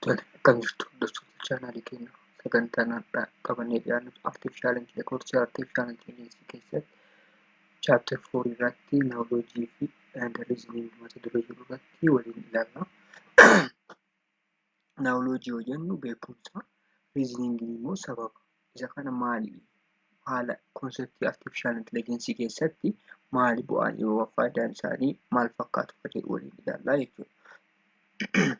Tole, akkam jirtu hordoftoota chaanaalii keenya sagantaan har'aa qabannee dhiyaannu artificial intelligence koorsii artificial intelligence keessatti chapter 4 irratti knowledge fi and reasoning mata duree jedhu irratti waliin ilaalla. Knowledge yoo jennu beekumsa, reasoning immoo sababa. Isa kana maali? Haala konseptii artificial intelligence keessatti maali bu'aan yoo faayidaan isaanii maal fakkaatu akka jedhu waliin ilaallaa jechuudha.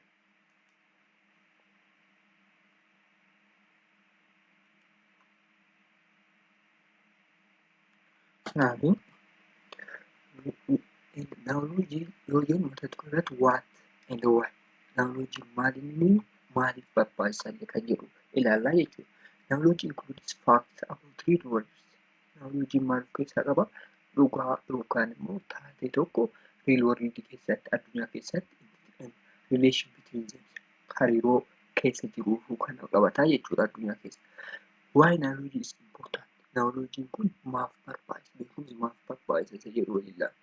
Kanaaf knowledge yoo jennu mata duree irratti what and why. Knowledge maal inni maaliif barbaachisa kan jedhu ilaallaa jechuudha. Knowledge includes facts about real world. Knowledge maal of keessaa qaba? Dhugaa yookaan immoo taatee tokko real world keessatti addunyaa keessatti relation between them hariiroo keessa jiruu kan qabataa jechuudha addunyaa keessa. Why knowledge is important? Knowledge kun maaf barbaachisa? Beekumsi maaf barbaachisa isa jedhu waliin ilaalla.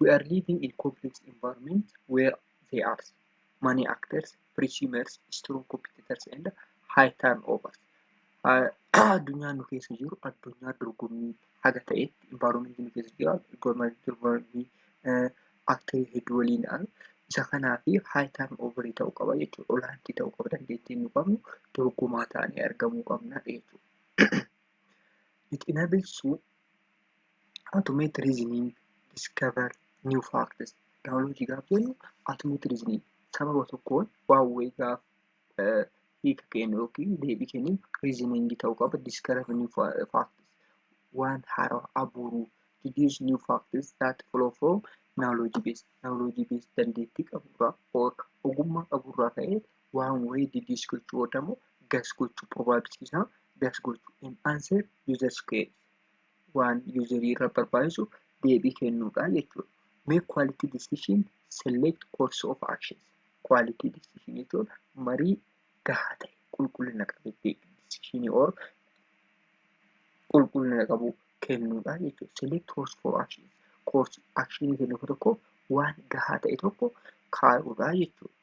We are living in complex environment where there are many actors, prosumers, strong competitors and high turnovers. Addunyaan nu keessa jiru addunyaa dorgommii haga ta'etti environment nu keessa jira dorgommii actorii hedduu waliin isa kanaa fi high turnover ta'uu qaba jechuudha. Olaantii ta'uu qaba dandeettiin nu qabnu dorgomaa taanee argamuu qabna jechuudha. It enables to automate reasoning, discover new facts. Knowledge gaaf jennu automate reasoning sababa tokkoon waan wayii gaaf hiika kennu yookiin deebii kennu reasoning ta'uu qaba. Discover new facts. Waan haaraa abuuruu deduce new facts that follow from knowledge base. Knowledge base dandeettii qaburraa or ogummaa qaburraa ka'ee waan wayii deduce gochuu yookiin guess gochuu probability isaa guess gochuu and answer users queries. Waan userii irra barbaachisu deebii kennuudha jechuudha. Make quality decision, select course of actions. Quality decision jechuun marii gahaa ta'e qulqullina qabeetti decision or qulqullina qabu kennuudha jechuudha. Select course for actions. Course action kennu tokko waan gahaa ta'e tokko kaa'uudha jechuudha.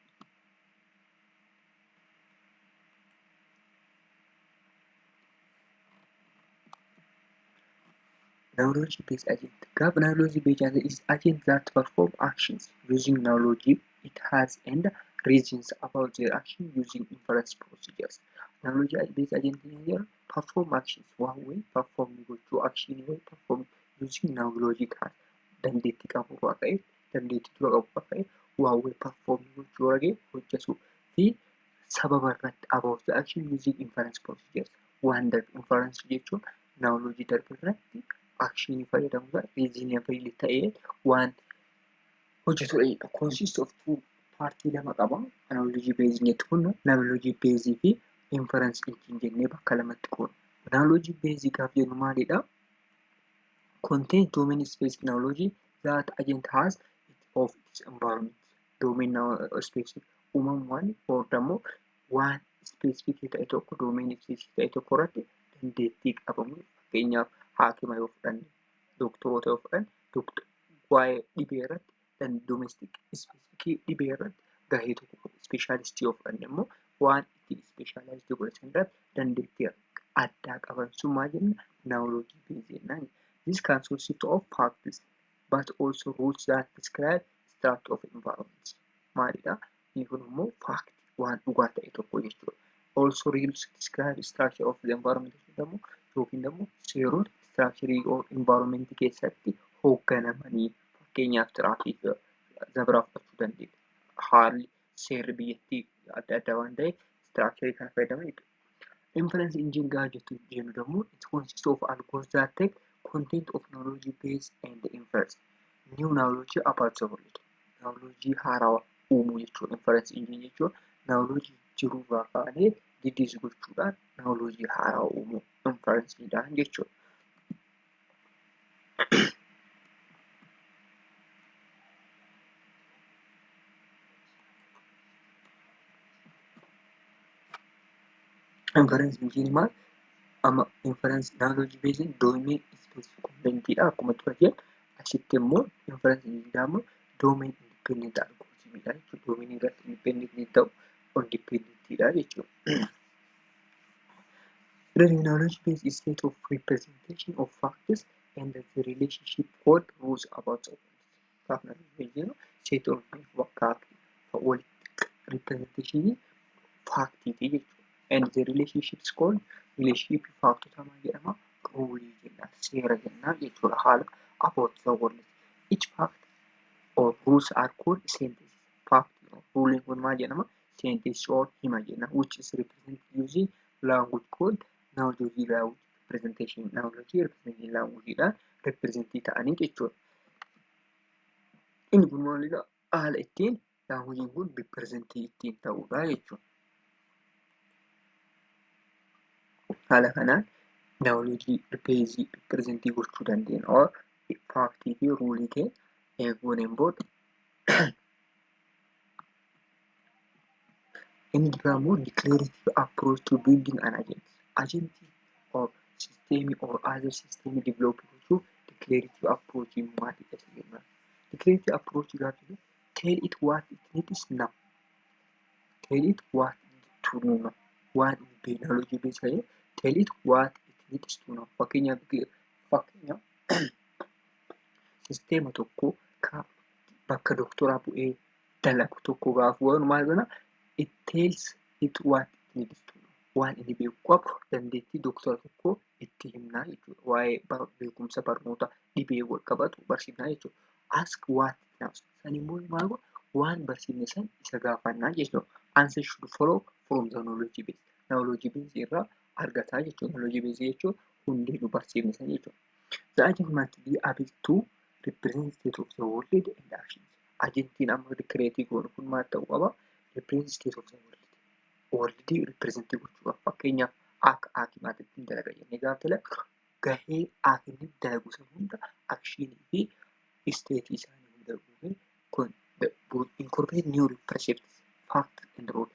Knowledge based agent. Gaaf knowledge based agent is agent that perform actions using knowledge it has and reasons about their action using inference procedures. Knowledge based agent here perform actions one way perform gochuu action way perform using knowledge it has dandeettii qabu irraa ka'e dandeettii dura qabu irraa ka'e waan way perform gochuu ragee hojjetuu fi sababa irratti about the action using inference procedures. Waan darbe inference jechuun knowledge darbe irratti action fayyadamuudhaan reasonable ta'ee waan hojjetudha. Consist of two partii lama qaba. Knowledge based jettu kun knowledge based fi inference engine jennee bakka lamatti qoodna. Knowledge based gaaf jennu maalidha? Contain domain specific knowledge that agent has of its environment. Domain specific uumamumaan or ደግሞ waan specific ta'e tokko domain specific ta'e tokko irratti dandeettii qabamu fakkeenyaaf haakima yoo fudhanne doktoroota yoo fudhanne waa'ee dhibee irratti domestic specific dhibee irratti gahee tokko qabu. Ispeeshaalistii yoo fudhanne immoo waan ittiin ispeeshaalaayizii godhatan irratti dandeettii addaa qaban sun maal jenna knowledge base jennaan. This can consist of facts but also rules that describe structure of environment. Maalidha? Inni kun immoo fact waan dhugaa ta'e tokko jechuudha. Also rules describe structure of the environment jedhamu yookiin immoo seerota structure or environment keessatti hoogganamanii fakkeenyaaf tiraafiik zabraa fudhachuu dandeenya. Haalli seerri biyyattii adda addaa waan ta'eef structure kana fayyadaman jechuudha. Inference engine gaafa jettu jennu ደግሞ it consists of algorithms that take content of knowledge base and infers new knowledge about the world. Knowledge haarawaa uumuu jechuudha. Inference engine jechuun knowledge jirurraa kaanee deduce gochuudhaan knowledge haarawaa uumuu inferenceedhaan jechuudha. Inference engine maal? Amma inference knowledge base domain specific content dha akkuma dura jennu asitti immoo inference engine immoo domain independent algorithm dha jechuudha. Domain irratti independent ta'u independent agentiidha jechuudha. The knowledge base is set of representation of facts and the relationship called rules about the world. Gaafa knowledge base jennu set of walitti representation faaktiiti jechuudha. And the relationships called relationship faaktota maal jedhama? Ruulii jennaan, seera jennaan jechuudha. Haala about the world. Each fact or rules are called sentences. Fact or ruling kun maal jedhama? Sentence or hima jenna, which is represented using language called knowledge language representation. Knowledge representation language dha representii ta'anii jechuudha. Inni kun maalidha? Haala ittiin languagein kun representii ittiin ta'udha jechuudha. Haala kanaan knowledge base representii gochuu dandeenya or faaktii fi ruulii ta'e eeguun booda. Inni biraa immoo declarative approach to building an agent. Agentii or system or other system develop gochuuf declarative approach maalidha isa jennaan. Declarative approach gaafa jennu tell it what it needs now. Tell it what to know now. Waan knowledge base ta'e tell it what it needs to know. Fakkeenyaaf sisteema tokko bakka doktoraa bu'ee dalagu tokko gaafa waan maal goona, it tells it what it needs to know. Waan inni beeku qabu dandeettii doktora tokko itti himnaa jechuudha. Waa'ee beekumsa barnoota dhibee wal qabatu barsiifnaa jechuudha. Ask what it knows. San immoo maal godha? Waan barsiifne san isa gaafannaa jechuudha. Answer should follow from the knowledge base. Knowledge base irraa argataa jechuudha. Knowledge base jechuun hundee nu barsiifne san jechuudha. The agent must be able to represent state of the world and actions. Agentiin amma create goonu kun maal ta'uu qaba? Represent state of the world. World represent gochuu qaba. Fakkeenyaaf akka hakimaatti dalaga jennee gaafa dalagu gahee hakimni dalagu san hunda akshinii fi isteetii isaanii hunda guutee kun incorporate new percepts, fact and rule.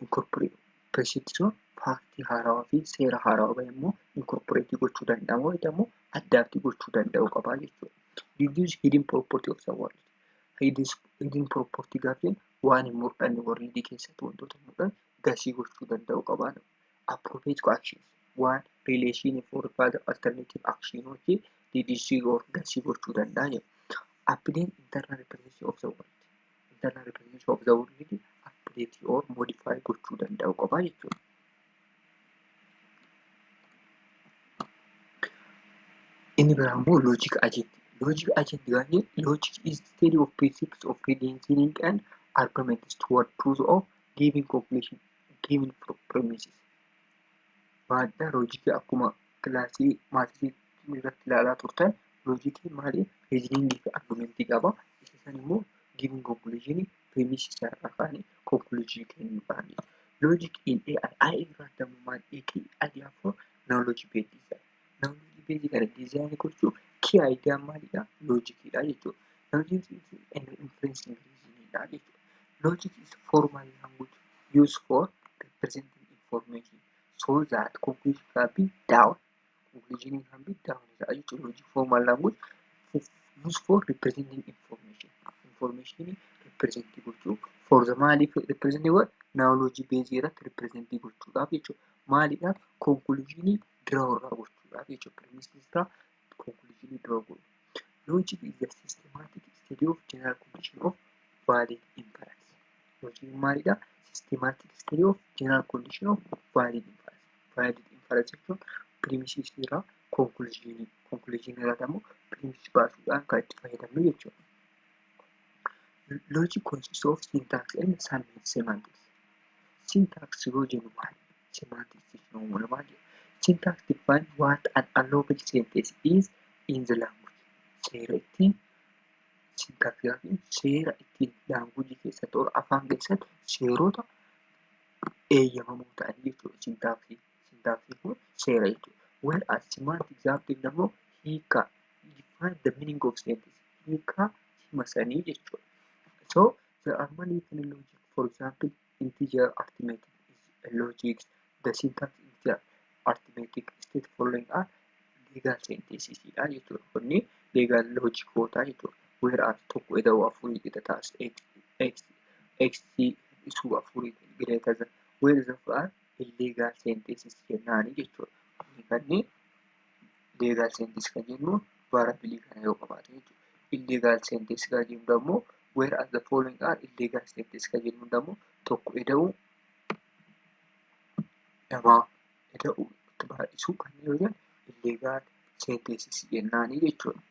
Incorporate percepts faaktii haarawaa fi seera haarawaa bahe immoo incorporate gochuu danda'amu immoo addaatti gochuu danda'u qaba jechuudha. Reduce hidden property of the world. Hidden property gaafa jennu waan hin mul'anne worldii keessatti wantoota mul'atan gasii gochuu danda'u qaba. Appropriate actions waan relation for further alternative action hojii reduce or gasii gochuu danda'a jechuudha. Update internal representation of the world. Internal representation of the world update or modify gochuu danda'u qaba jechuudha. Inni biraa immoo logic agent. Logic agent gaafa jennu logic is study of principles of reasoning and arguments toward truth of giving conclusion given premises. Maalidha loojikii akkuma kilaasii maatisii irratti ilaalaa turtan loojikii maali? Reasoningii fi argumentii qaba. Isa san immoo giving conclusion premises irraa kaanii conclusion kennuudhaani. Logic in AI AI irraa immoo maal key idea for knowledge based design. Knowledge based kana design gochuuf key idea maalidha? Loojikiidha jechuudha. Logic is an inferencing reasoning dha jechuudha. Logic is formal language used for representing information so that conclusion can be down. Conclusion can be down jechuudha. Logic formal language used for representing information. Information represent gochuu for the maaliif represent what knowledge base irratti represent gochuudhaaf jechuudha. Maaliidhaaf conclusion draw irraa gochuudhaaf jechuudha. Premises irraa conclusion draw godhu. Logic is the systematic study of general condition of valid inference. Logic maalidha? Systematic study of general condition of valid inference. Valid inference jechuun premises irraa conclusion, conclusion irraa immoo premises baasuudhaan kan itti fayyadamnu jechuudha. Logic consists of syntax and some semantics. Syntax yoo jennu maali? Semantics jechuun maali? Syntax defines what an allowable sentence is in the language. Seera ittiin syntax gaafa seera ittiin language keessatti or afaan keessatti seerota eeyyamamoo ta'an jechuudha. Syntaxii. Syntaxiin kun seera jechuudha. Whereas semantics gaafa jennu immoo hiika define the meaning of sentence. Hiika hima sanii jechuudha. So there are many different logic. For example, integer arithmetic is a logic. The syntax integer arithmetic state following are legal sentences dha jechuudha. Kunni legal logicoota jechuudha. Whereas tokko ida'uu afurii qixa taas x x x isuu afurii greater than Where the are illegal sentences jennaani jechuudha. Kanneen legal sentence kan jennu variable kana yoo qabaate jechuudha. Illegal sentence kan jennu immoo whereas the following are illegal sentence kan jennu immoo tokko ida'uu lamaa ida'uu itti baay'isuu kanneen yoo jennu illegal sentences jennaani jechuudha.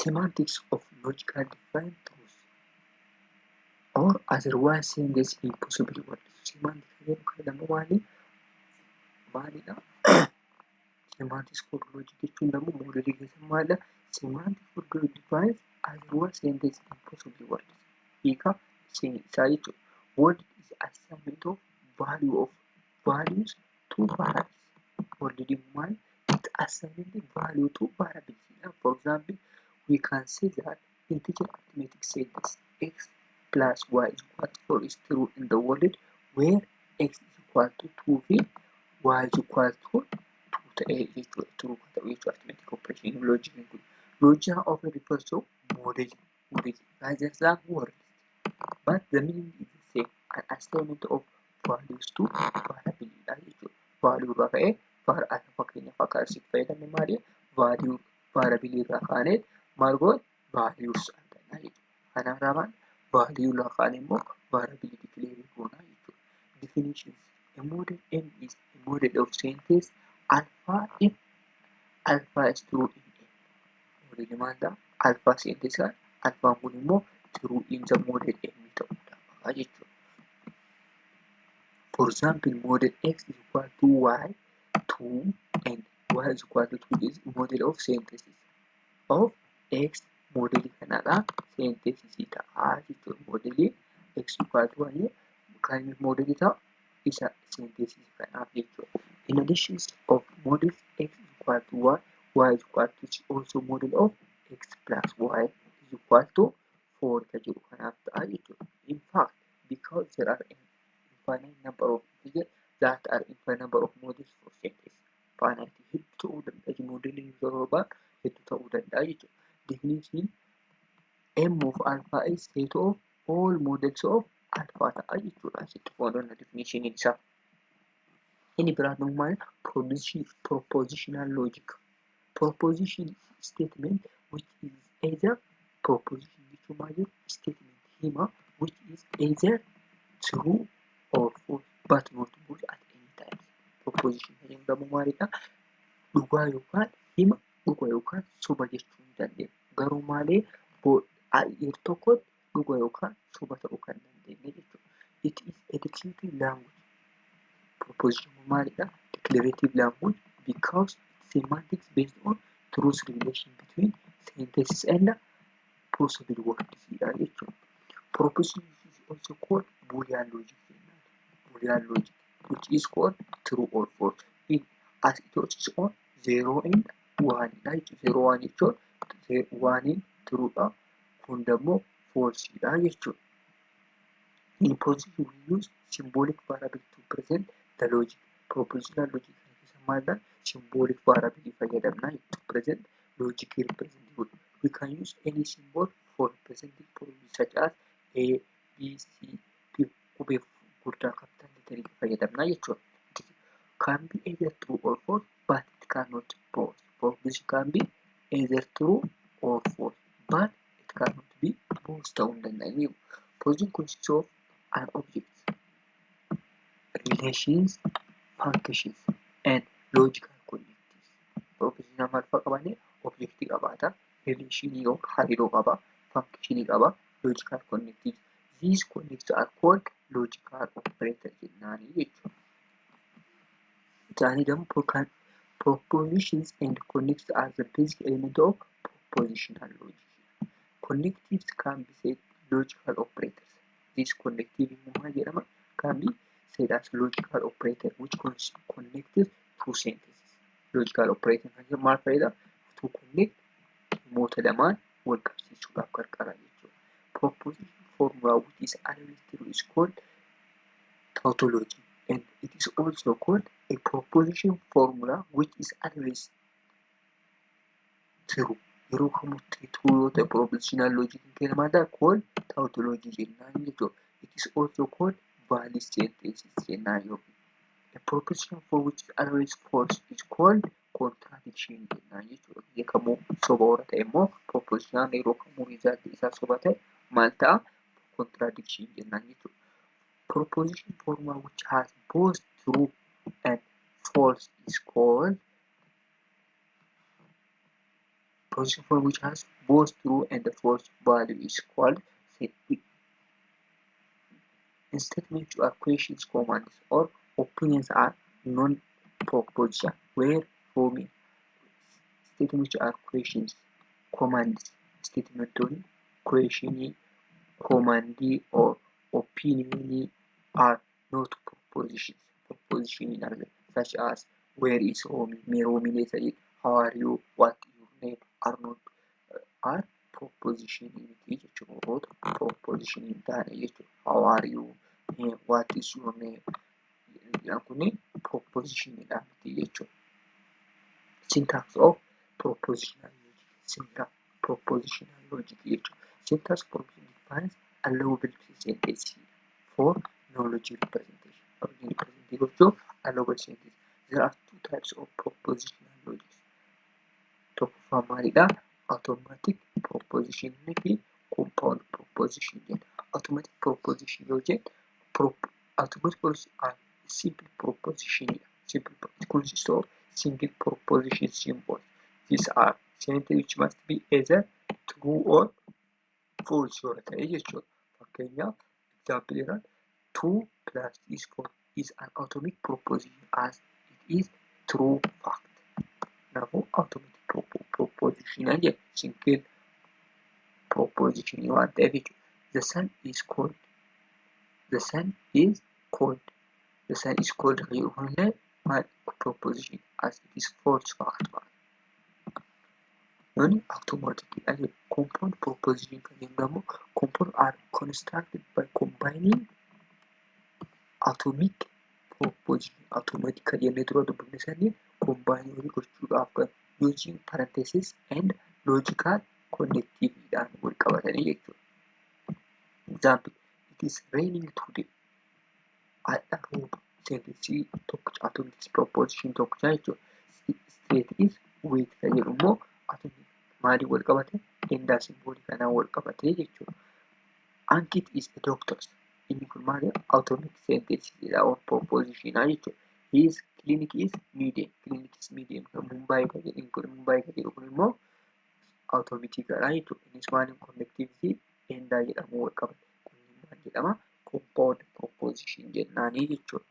Semantics of logical defined truth or otherwise sentence in possible words. Semantics kan jedhu kan jedhamu maali? Maalidha? Semantics for logic jechuun immoo moodelii keessa maalidha? Semantics for logic defines otherwise sentence in possible words. Hiika isaa jechuudha. Word is assignment of value of values to variables. Word maal? It assignment value to variables. For example, we can say that integer arithmetic sentence x plus y is equal to 4 is true in the world where x is equal to 2 fi y is equal to 2 ta'ee jechuudha. True kan ta'u jechuudha arithmetic operation logic kun. Logic often refers to model rather than word, but the meaning is the same, an assignment of values to variable dha jechuudha. Value irraa ka'ee fakkeenyaaf akka asitti fayyadamne maali? Value variable irraa kaanee maal goone values arganna jechuudha. Kanarraa maal value irraa kaanee immoo variable declare goona jechuudha. Definitions. A model M is a model of sentence alpha if alpha is true in M. Model maal ta'a? Alpha sentence kan alphaan kun immoo true in the model M ta'uu danda'a jechuudha. For example, model X is equal to Y 2 and Y is equal to 2 is model of sentences of X model kanadha sentences ta'a jechuudha. Modelii X equal to Y kan modelii ta'u isa sentences kanaaf jechuudha. In addition of models X is equal to Y, Y is equal to is also model of X plus Y is equal to 4 kan jedhu kanaaf ta'a jechuudha. In fact, because there are infinite number of integers that are infinite number of models for sentence. Finite hedduu ta'uu danda'a modelii yeroo barbaadu hedduu ta'uu danda'a jechuudha. Definition M of alpha is set of all models of alpha ta'a jechuudha. Asitti foononna definition isaa. Inni biraan immoo maali? Propositional logic. Proposition statement which is either proposition jechuun maal jedhu statement hima which is either true or false but not both at any time. Proposition kan jedhamu immoo maalidha? Dhugaa yookaan hima dhugaa yookaan soba jechuu ni dandeenya. Garuu maalee yeroo tokkotti dhugaa yookaan soba ta'uu kan dandeenye jechuudha. It is a declarative language. Proposition maalidha? Declarative language because its semantics based on truth relation between sentences and possible words dha jechuudha. Proposition is also called Boolean logic jennaan. Boolean logic which is called true or false. It as it is on 0 and 1 dha jechuudha. 0 1 jechuun 1 true dha. Kun immoo false dha jechuudha. In proposition we use symbolic variable to present the logic. Propositional logic kana keessa maalidha? Symbolic variable fayyadamna to present logic represent godhu. We can use any symbol for representing proposition such as A, B, C, P qubee guddaa capital letter fayyadamna jechuudha. It can be either true or false, but it cannot both. Proposition can be either true or false, but it cannot be both ta'uu hin danda'u. Proposition consists of an object, relations, functions, and logical connectives. Proposition maal fa'a qabaanne objectii qabaata, relationii yookaan hariiroo qaba, functionii qaba, logical connectives. These connectives are called logical operator jennaani jechuudha. Isaanii ደግሞ propositions and connectives are the basic element of propositional logic. Connectives can be said logical operators. This connective maal jedhama? Can be said as logical operator which connects two sentences. Logical operator kan jedhamu maal fayyada? To connect himoota lamaan wal qabsiisuudhaaf gargaara jechuudha. Proposition formula which is always true is called tautology and it is also called a proposition formula which is always true. Yeroo kamutti true yoo ta'e propositional logic keenya maal ta'a? Called tautology jennaan jechuudha. It is also called Valid sentences jennaan yookiin a proposition for which is always false is called contradiction jennaan jechuudha. Biyya kamuu soba warra ta'e immoo propositionaan yeroo kamuu result isaa soba ta'e maal ta'a? Contradiction jennaan jechuudha. Proposition formula which has both true and false is called proposition form which has both true and false value is called in statements are questions, commands, or opinions are non-proposition. Where forming statements which are questions, commands, statement question, command or opinion are not propositions. Proposition in other, such as where is Romy, may Romy later, how are you, what your name are not are proposition jechuudha. Proposition hin taane jechuudha. How are you, what is your name kuni propositionidha miti jechuudha. Syntax of propositional logic. Syntax propositional logic jechuudha. Syntax proposition defines allowable sentence for knowledge representation. Knowledge representation gochuuf allowable sentence. There are two types of propositional logics. Tokkoffaa maalidha? Automatic proposition fi compound proposition jenna. Automatic proposition yoo jennu automatic proposition are simple proposition. Simple it consists of single proposition symbols. These are sentences which must be either true or false yoo ta'e jechuudha. Fakkeenyaaf example irraa 2 plus is 4 is an atomic proposition as it is true fact. Kanaafuu atomic proposition jedha single proposition waan ta'eef jechuudha. The sun is cold. The sun is cold. The sun is cold kan jedhu kunillee maal proposition as it is false fact maal. Nuni automatic dha jechuudha. Compound proposition kan jennu immoo compound are constructed by combining atomic proposition automatic kan jennee dura dubbifne sanii combine walii gochuudhaaf kan using parenthesis and logical connective dhaan wal qabatanii jechuudha. Example, it is raining today. Har'a rooba sentence tokkicha atomic proposition tokkicha jechuudha. Street is wet kan jedhu immoo atomic maaliin wal qabate? And symbolii kanaan wal qabate jechuudha. Ankit is a doctor. Inni kun maali? Atomic sentence jedha or proposition jechuudha. His clinic is medium. Clinic is medium. Mumbai kan jedhu kun Mumbai kan jedhu kun immoo automatic dha jechuudha. Innis maaliin connectivity and jedhamu wal qabate. Kun maal jedhama? Compound proposition jennaanii jechuudha.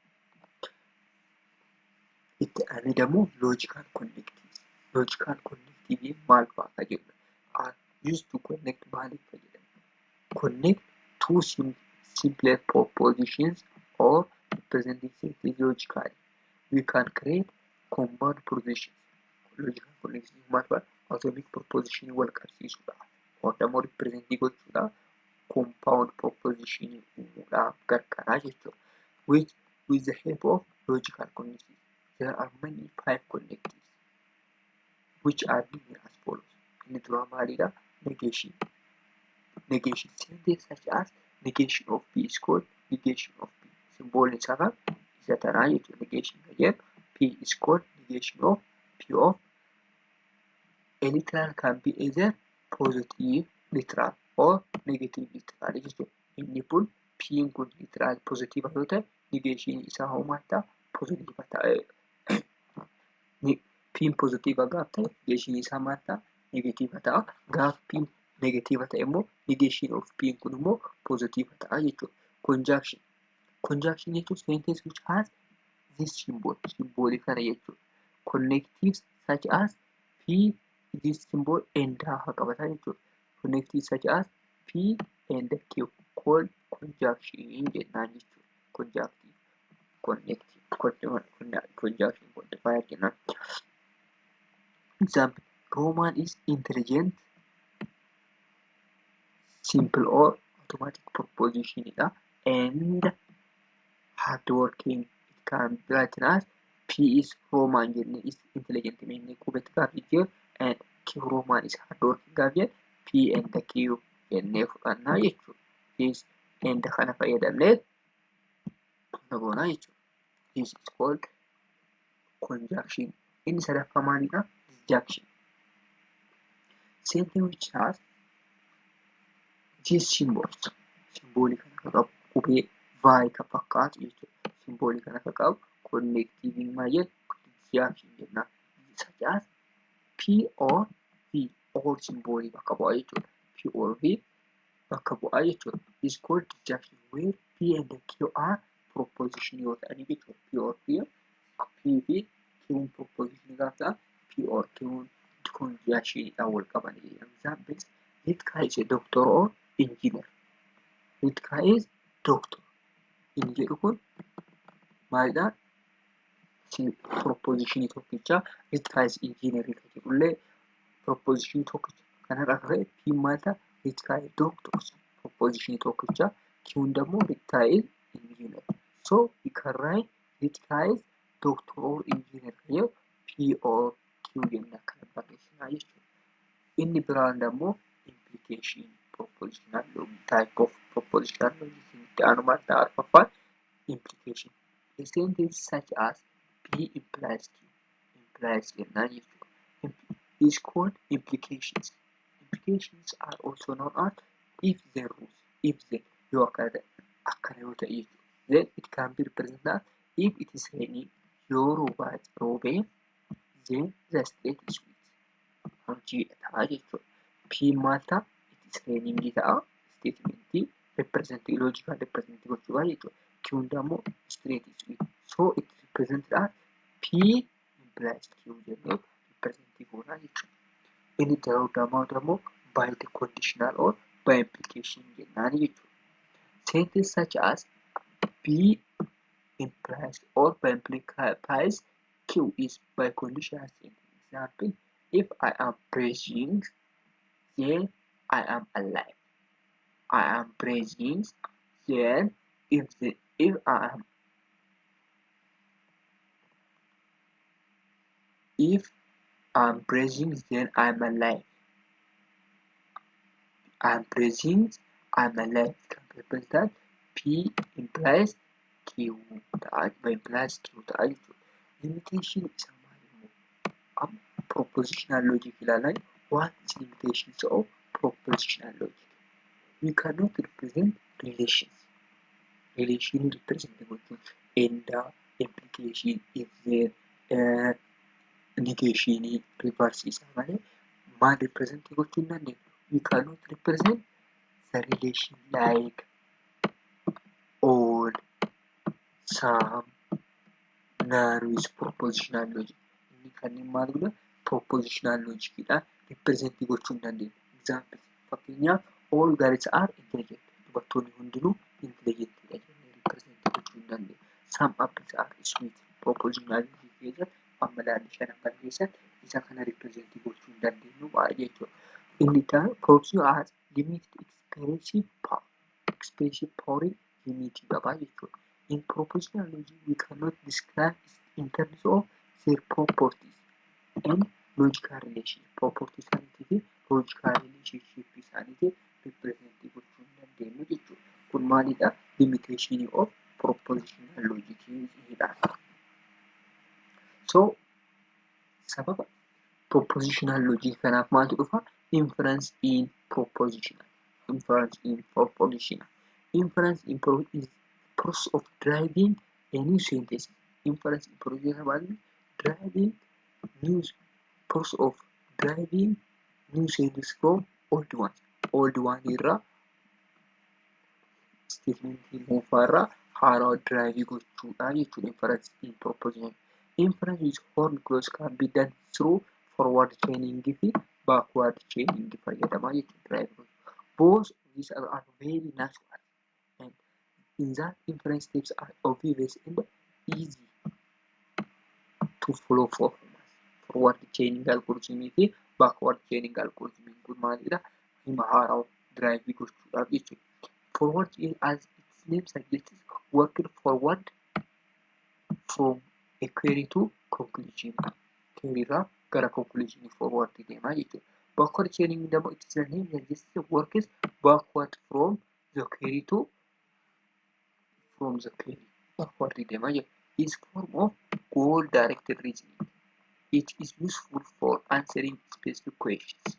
Itti aanee immoo logical connectives. Logical connective maal fa'a kan jedhudha. Are used to connect maaliif fayyadamu? Connect two simpler propositions or representing sentences logically. We can create compound propositions. Logical connectives maal fa'a? Atomic proposition wal qabsiisuudha. Or immoo representii gochuudha. Compound proposition uumuudhaaf gargaaraa jechuudha. Which with the help of logical connectives. There are many five connectives which are given as follows. Inni dura maalidha? Negation. Negation sentence such as negation of P is called negation of P. Symbol isaa kan isa tanaa jechuudha. Negation kan jedhu P is called negation of P of a literal can be either positive literal or negative literal jechuudha. Inni kun P kun literal positive yoo ta'e negation isaa hoo maal ta'a? Positive ta'a. P positive gaaf ta'e negation isaa maal ta'a? Negative ta'a. Gaaf P negative ta'e immoo negation of P kun immoo positive ta'a jechuudha. Conjunction. Conjunction jechuun sentence which has this symbol. Symbolii kana jechuudha. Connectives such as P this symbol and haa qabata jechuudha. Connectives such as P and Q called conjunction jennaan jechuudha. Conjunctive, connective, conjunction quantifier jennaan. Example, Roman is intelligent, simple or automatic proposition dha and hardworking. It can be written as P is Roman jenne is intelligent jenne qubetti gaafa jijjiiru and Q Roman is hardworking gaafa jedhu P and Q jennee fudhannaa jechuudha. Is and kana fayyadamnee Kana goonaa jechuudha. This is called conjunction. Inni sadaffaa maalidha? Disjunction. Sentence which has these symbols. Simboolii kana kan qabu qubee vaayii kan fakkaatu jechuudha. Simboolii kana kan qabu connective maal jedhu disjunction jenna. Such as P or V or simboolii bakka bu'aa jechuudha. P or V bakka bu'aa jechuudha. Is called disjunction where P and Q are proposition yoo ta'anii jechuudha. P or P, P fi Q'n proposition gaafa ta'an P or Q'n conjunctionidhaan wal qabanii. Examples, Ritka is a doctor or engineer. Ritka is doctor. Inni jedhu kun maalidha? Propositionii tokkicha. Ritka is engineer kan jedhullee propositionii tokkicha. Kanarraa kan ka'e P maal ta'a? Ritka is doctor. Propositionii tokkicha. Q'n immoo Ritka is engineer. So we can write Ritka is doctor or engineer kan jedhu P or Q jennee akkana barreessinaa jechuudha. Inni biraan immoo implication propositional logic type of propositional logic itti aanu maal ta'a arfaffaan implication. A sentence such as P implies Q implies jennaan jechuudha. Is called implications. Implications are also known as if then rules. If then yoo akkana ta'e akkana yoo ta'e jechuudha. Then it can be represented as if it is raining yoo roobaa roobee then the street is wet. Hojiidha ta'a jechuudha. P maal ta'a? It is raining ta'a. Statementii represent logical represent gochuudha jechuudha. Q immoo street is wet. So it represented as P implies Q jennee represent goona jechuudha. Inni daruu ደግሞ by the conditional or by implication jennaan jechuudha. Sentence such as P implies or by implies Q is by conditional sentence. Example, if I am breathing, then I am alive. I am breathing, then if I am if I'm breathing, then I'm alive. I'm breathing, I'm alive. Can represent that P implies Q ta'a implies Q ta'a jechuudha. Limitation isa maal immoo amma propositional logic ilaalaa what is limitations of propositional logic? We cannot represent relations. Relation represent gochuun and implication if there negation reverse isaa malee maal represent gochuu hin dandeenyu. We cannot represent the relation like all, some, none with propositional logic. Inni kanneen maal godha? Propositional logic dha represent gochuu hin dandeenyu. Example fakkeenyaaf all girls are intelligent. Dubartoonni hundinuu intelligent dha jennee represent gochuu hin dandeenyu. Some apples are sweet. Propositional logic keessatti amma ilaalle shanan kana keessatti isa kana represent gochuu hin dandeenyu jechuudha. Inni itti aanu proposition has limited expressive power. Expressive power limit qaba jechuudha. In propositional logic we cannot describe in terms of their properties and logical relation. Properties isaaniitii fi logical relationship isaaniitii represent gochuu hin dandeenyu jechuudha. Kun maalidha? Limitation of propositional logic dha. So sababa propositional logic kanaaf maaltu dhufa? Inference in propositional. Inference in propositional. Inference in pro is process of driving a new sentence. Inference in propositional maal driving new process of driving new sentence from old one. Old one irraa statementii moofaa irraa haaraa drive gochuudha jechuudha. Inference in propositional. Inference with horn clause can be done through forward chaining fi backward chaining fayyadamaa jechuudha. Drive gochuu. Both of these are very natural and in that inference steps are obvious and easy to follow for humans. Forward chaining algorithm fi backward chaining algorithm kun maalidha? Hima haaraa drive gochuudhaaf jechuudha. Forward as its name suggests worked forward from a query to conclusion. Query irraa gara conclusion forward deemaa jechuudha. Backward chaining ደግሞ its name suggests works backward from the query to from the query. Backward deemaa jira. Is form of goal directed reasoning. It is useful for answering specific questions.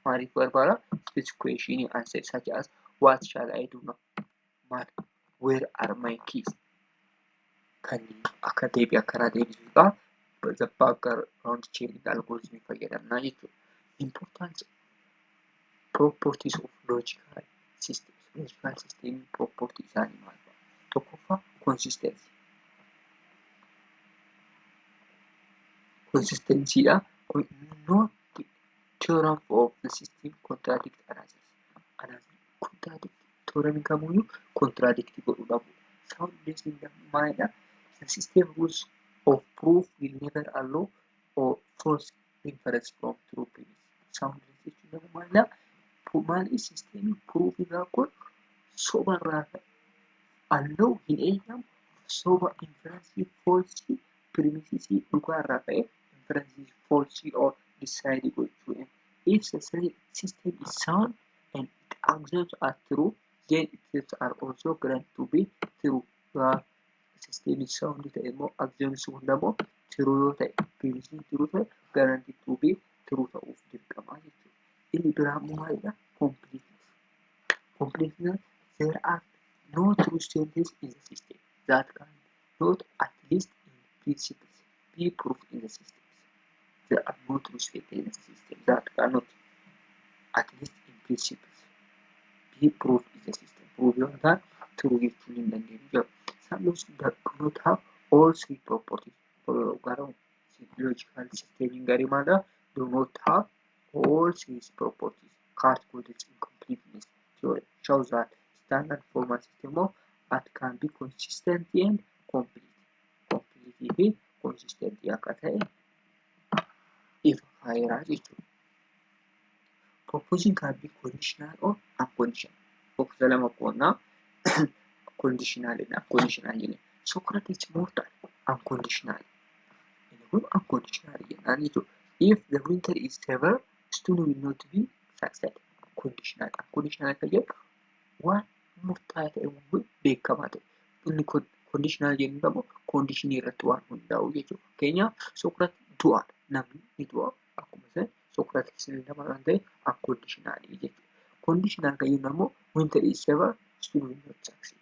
Maaliif barbaada? Specific question answer such as what shall I do now? Maal? Where are my keys? Kan akka deebii akkanaa deebisuudha. The background chaining algorithm fayyadamna jechuudha. Importance properties of logical systems. Logical system property isaanii maal fa'a? Tokkoffaa consistency. Consistency dha. No theorem of the system contradict another. Another contradict theorem kamuyyuu contradict godhuu dhabu. Soundness maalidha? The system rules of proof will never allow or false inference from true premise. Soundness jechuun immoo maalidha? Maali system proof irraa kun soba irraa allow hin eeyyamu soba inference false premises dhugaa irraa ka'e inference false or decide gochuu. If the system is sound and it axioms are true, then its are also granted to be true. System is sound ta'e immoo axioms kun immoo true yoo ta'e premises true ta'e guaranteed to be true ta'uuf dirqama jechuudha. Inni biraa immoo maalidha? Completeness. Completeness, there are no true sentences in the system that can not at least in principles be proved in the systems. There are no true sentences in the system that cannot at least in principles be proved in the system. Prove yoo ta'an true jechuun hin dandeenyu jedhu. Some laws that do not have all three properties. Garuu logical system garii maalidha? Do not have all three properties. Kurt Gödel's incompleteness theory shows that standard formal system of art can be consistent and complete. Complete fi consistent akka ta'e ifa kaayeraa jechuudha. Proposition can be conditional or unconditional. Boqota lama qoonnaa conditional and unconditional jenne. Socrates mortal unconditional. Inni kun unconditional jennaan jechuudha. If the winter is severe, student will not be succeed. Conditional. Unconditional kan jedhu waan murtaa'aa ta'e beekamaa ta'e. Inni conditional jennu immoo conditionii irratti waan hundaa'u jechuudha. Fakkeenyaaf Socrates du'aadha. Namni ni du'a. Akkuma sana Socrates nama waan ta'e unconditional jechuudha. Conditional kan jennu immoo winter is severe, student will not succeed.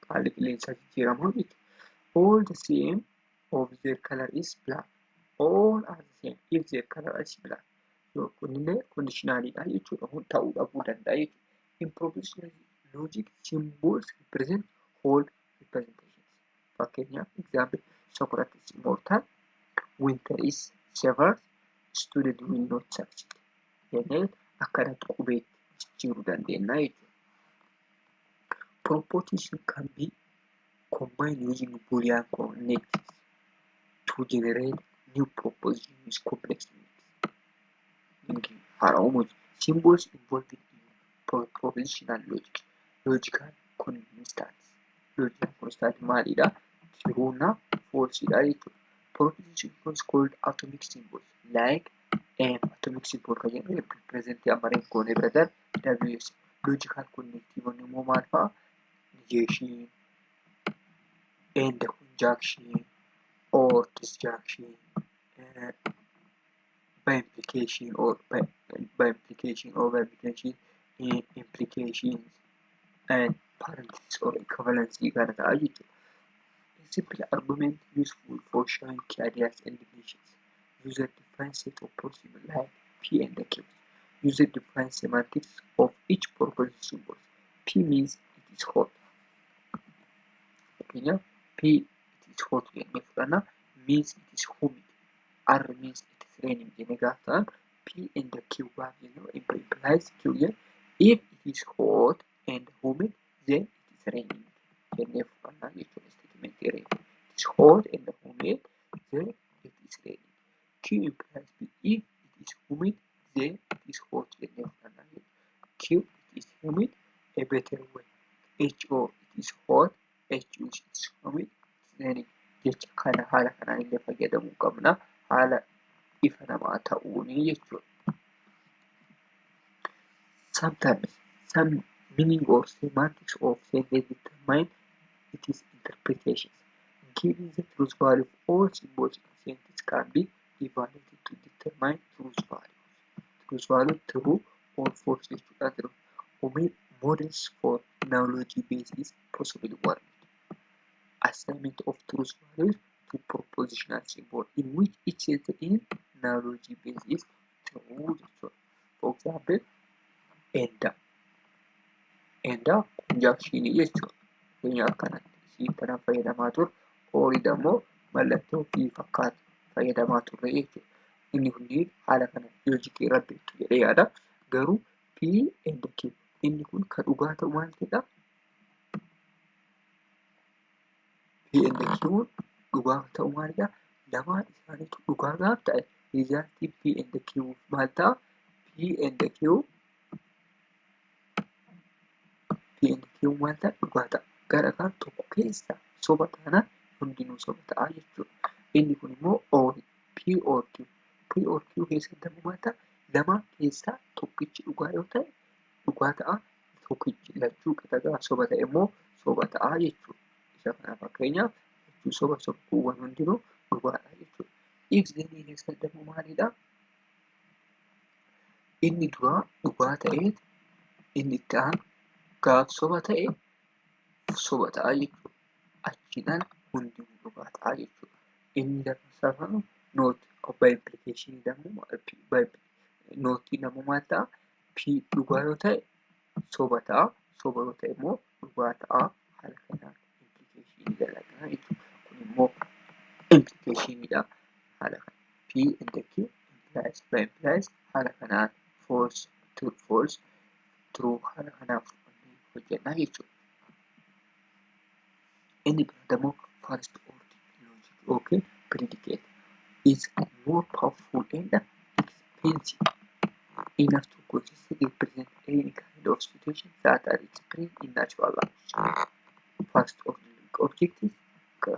Haalli qilleensaa jijjiiramaa jechuudha. All the same of their color is black. All are the same if their color is black. Kunillee conditionalidha jechuudha. Kun ta'uu dhabuu danda'a jechuudha. In propositional logic, symbols represent whole representations. Fakkeenyaaf example Socrates is mortal, winter is severe, student will not succeed. Jennee akkanatti qubeetti jijjiiruu dandeenya jechuudha. Proposition can be combined using Boolean connectives to generate new proposition with complex meanings. Haaraa symbols involved in propositional logic, logical constants. Logical constant maalidha? True na false dha jechuudha. Proposition is called atomic symbols like M atomic symbol kan jedhamu represent amareen goonee bira darbe WS. Logical connective immoo maal fa'a? Negation and conjunction or disjunction, by implication or by implication or by implication in implications and parenthesis or equivalency kana ta'a jechuudha. A simple argument useful for showing key ideas and definitions. User defined set of possible like P and Q. User defined semantics of each proposition symbols. P means it is hot. Fakkeenyaaf P it is hot jennee fudhanna means it is humid. R means it is raining jennee gaafa ta'an P and Q gaafa jennu implies Q jenna. If it is hot and humid then it is raining jennee fudhanna jechuudha statement rain. It is hot and humid then it is raining. Q implies P. If it is humid then it is hot jennee fudhanna jechuudha. Q it is humid a better way. H O it is hot H U it is humid it is raining. Jecha kana haala kanaan illee fayyadamuu qabna. Haala ifa namaa ta'uuni jechuudha. Sometimes some meaning or semantics of sentence determine its interpretations. Given the truth value of all symbols in sentence can be evaluated to determine truth values. Truth value true or false jechuudha jiru. Models for knowledge base is possible world. Assignment of truth values to propositional symbol in which each sentence in knowledge base is true jechuudha. For example, and conjunction jechuudha. Fakkeenyaaf kanatti isiin kana fayyadamaa turre or immoo mallattoo fi fakkaatu fayyadamaa turre jechuudha. Inni kunneen haala kana loojikii irra beektu jedhee yaada. Garuu P and Q inni kun kan dhugaa ta'u maal ta'edha? P and Q dhugaa ta'u maalidha? Lamaan isaaniitu dhugaa gaaf ta'e resultiin P and Q maal ta'a? P and Q P and Q maal ta'a? Dhugaa ta'a. Gara kaan tokko keessa soba taanaan hundinuu soba ta'a jechuudha. Inni kun immoo or P or Q. P or Q keessatti ammoo maal ta'a? Lamaan keessaa tokkichi dhugaa yoo ta'e dhugaa ta'a. Tokkichi lachuu qixa gaafa soba ta'e immoo soba ta'a jechuudha. Isa kana fakkeenyaaf lachuu soba soba kuuwwan hundinuu dhugaadha jechuudha. If then keessatti ammoo maalidha? Inni duraa dhugaa ta'ee inni itti aanu gaafa soba ta'e soba ta'a jechuudha. Achiin ala hundinuu dhugaa ta'a jechuudha. Inni lammaffaan not by implication immoo by notiin ammoo maal ta'a? P dhugaa yoo ta'e soba ta'a. Soba yoo ta'e immoo dhugaa ta'a. Haala kanaan implication dalagaa jechuudha. Kun immoo implicationidha. Haala kana P and Q implies by implies haala kanaan false true false true haala kanaan fudhannee hojjennaa jechuudha. Inni biraa immoo first order logic yookiin predicate is more powerful and expensive enough to consistently represent any kind of situation that are expressed in natural language. First order objectives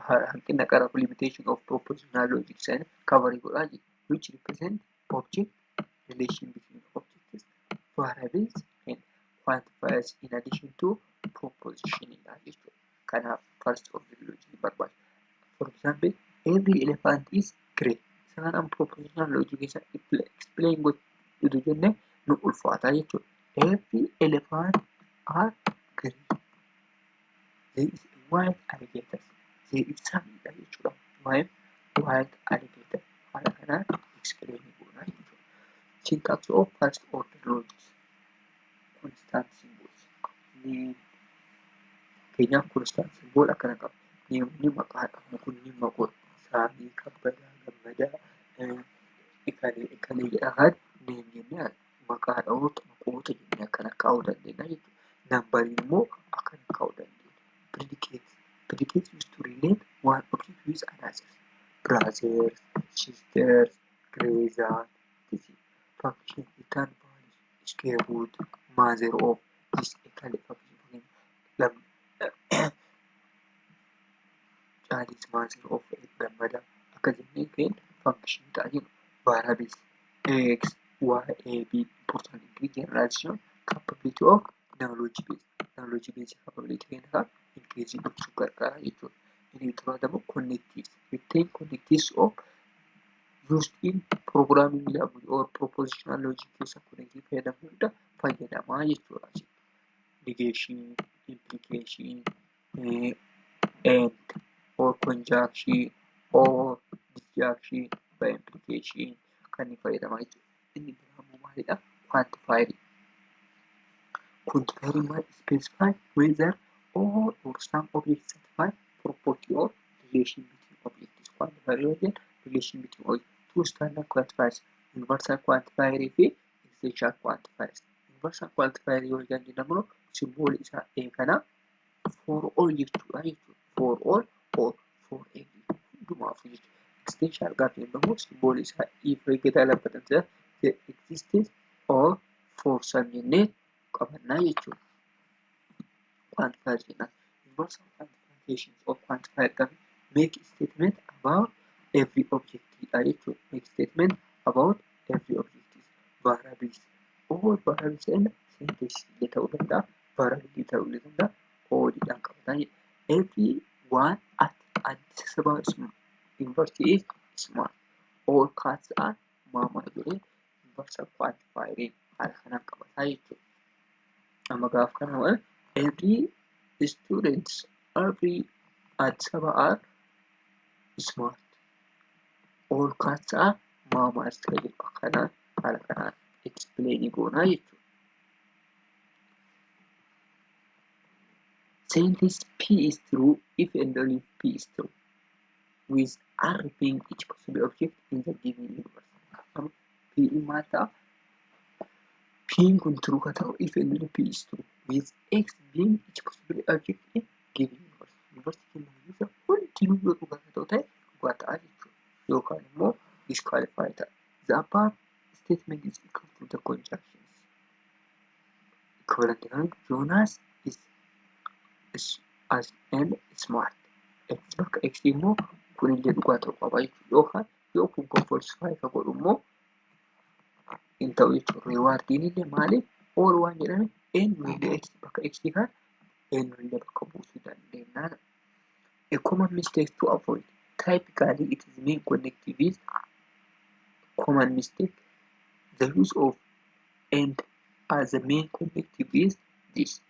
hanqina qara limitation of propositional logic sana cover godhaa jira, which represent object relation between objects, variables and quantifiers in addition to proposition jechuudha. Kanaaf first order logic barbaachisa. For example, every elephant is grey. Isa kanaan propositional logic keessa explain gochuutu jenne nu ulfaata jechuudha. Every elephant are grey. There is a white alligator. There is some jechuudha. White alligator. Haala kanaan explain goona jechuudha. Syntax of first order logic. Constant symbols. Name fakkeenyaaf constant symbol akkana qaba. Namni maqaa dhahamu kun ni maqoodha. Saamii, Kabbadaa, Gammadaa, Ikalee, Ikalee jedhaa kan name jennee maqaa dhahoota maqoota jennee akkana kaa'uu dandeenya jechuudha. Numberiin immoo akkana kaa'uu dandeenya. Predicate. Predicate used to relate one object with another. Brothers, sisters, greater, etc. Function return values, square root, mother of this Ikalee function lam Caalis mother of Gammadaa akka jennee ka'een function ta'a jennu. Variables x, y, a, b important degree generalization capability of knowledge base. Knowledge base capability kenna increase gochuu gargaara jechuudha. Inni biraa immoo connectives. Retain connectives of used in programming language or propositional logic keessa connective fayyadamuu hunda fayyadamaa jechuudha. Negation, implication, and or conjunction or disjunction by implication kan inni fayyadamaa jechuudha. Inni biraa immoo maalidha? Quantifier. Quantifier maal specify whether all or some objects satisfy property or relation between objects. Quantifier yoo jennu relation between objects. Two standard quantifiers, universal quantifier fi existential quantifiers. Universal quantifier yoo jennu immoo symbol isaa A kana for all jechuudha jechuudha. For all or for every hundumaaf jechuudha. Existential gaafa jennu immoo symbol isaa if eeggataa labbatan the existence or for some jennee qabannaa jechuudha. Quantifier jennaan. Universal quantifications of quantifier gaafa make statement about every object dha jechuudha. Make statement about every object is variables. All variables and sentence illee ta'uu danda'a. Variable ta'uu illee danda'a. All dhaan qabataa jechuudha. Every Addis Ababa University is smart. All cats are mammals jedhee universal quantifier haala kanaan qabataa jechuudha. Amma gaaf kana every students every Addis Ababa are smart. All cats are mammals kan jedhu akkanaan haala kanaan explain goonaa jechuudha. Sentence P is true if and only if P is true, with R being each possible object in the given universe. P maal ta'a? P kun true ka ta'u if and only P is true, with X being each possible object in given universe. Universe kennamu keessa hundinuu yoo dhugaa ka ta'u ta'e dhugaa ta'a jechuudha. Yookaan immoo disqualify ta'a. The above statement is equal to the conjunctions. Equivalent kan Jonas is as and smart. X bakka X immoo kunillee dhugaa ta'uu qaba jechuudha. Yookaan yoo kun kun falsify ka godhu immoo hin ta'u jechuudha. Rewardiin illee maaliif all waan jedhame eenyullee X bakka X kan eenyullee bakka buusuu dandeenya. A common mistake to avoid. Typically it is main connective is common mistake. The use of and as the main connective is this.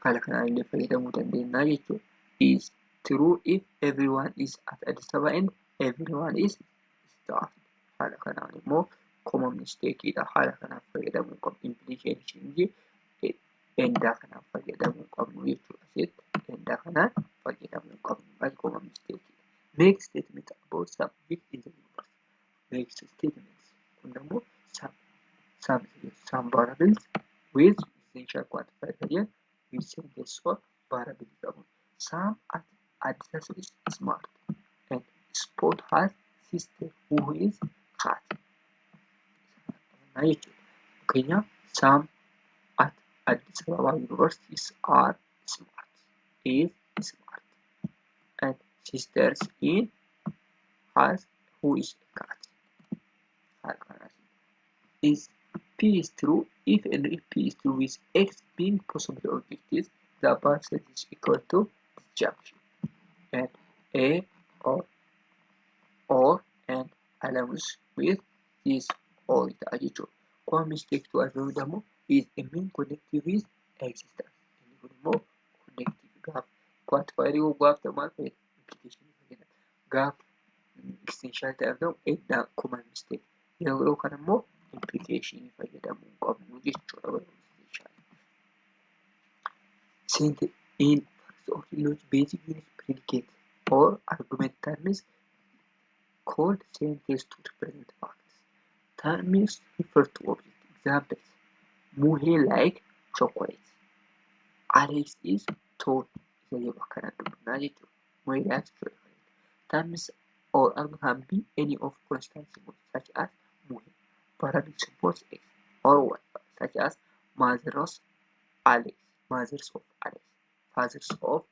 Haala kanaan illee fayyadamuu dandeenya jechuudha. Is true if everyone is at Addis Ababa and everyone is staffed. Haala kanaan immoo common mistake dha. Haala kanaan fayyadamuu qabnu. Implication endaa kanaan fayyadamuu qabnu jechuudha. Asitti endaa kanaan fayyadamuu qabnu. As common mistake dha. Make statement about subject in the universe. Make statements. Kun immoo some variables with essential quantifier jedhan with sentence or variable qabu. Some at Addis is smart and Spot has sister who is cat. Jechuudha. Fakkeenyaaf some at Addis Ababa universities are smart. Is smart. And sisters in has who is a cat. Is P is true if and if P is true with X being possible objectives, the above set is equal to disjunction. And A or and allows with this or ta'a jechuudha. Common mistake to avoid immoo is a main connective with existence. Inni kun immoo connective gaaf quantifier yoo gaaf ta'u maal fayyada? Implication fayyada. Gaaf existential ta'e ta'u edda common mistake. Yeroo kana immoo implication fayyadamuu qabnu jechuudha. Sentence in first order logic basic unit predicate or argument terms called sentence to represent facts. Terms refer to object. Examples: Muhe like chocolate. Alex is tall. Isa jedhu akkana dubbannaa jechuudha. Muhe likes chocolate. Terms or argument can be any of constant symbols such as Muhe, variable symbols X or Y, such as mothers Alex, mothers of Alex, fathers of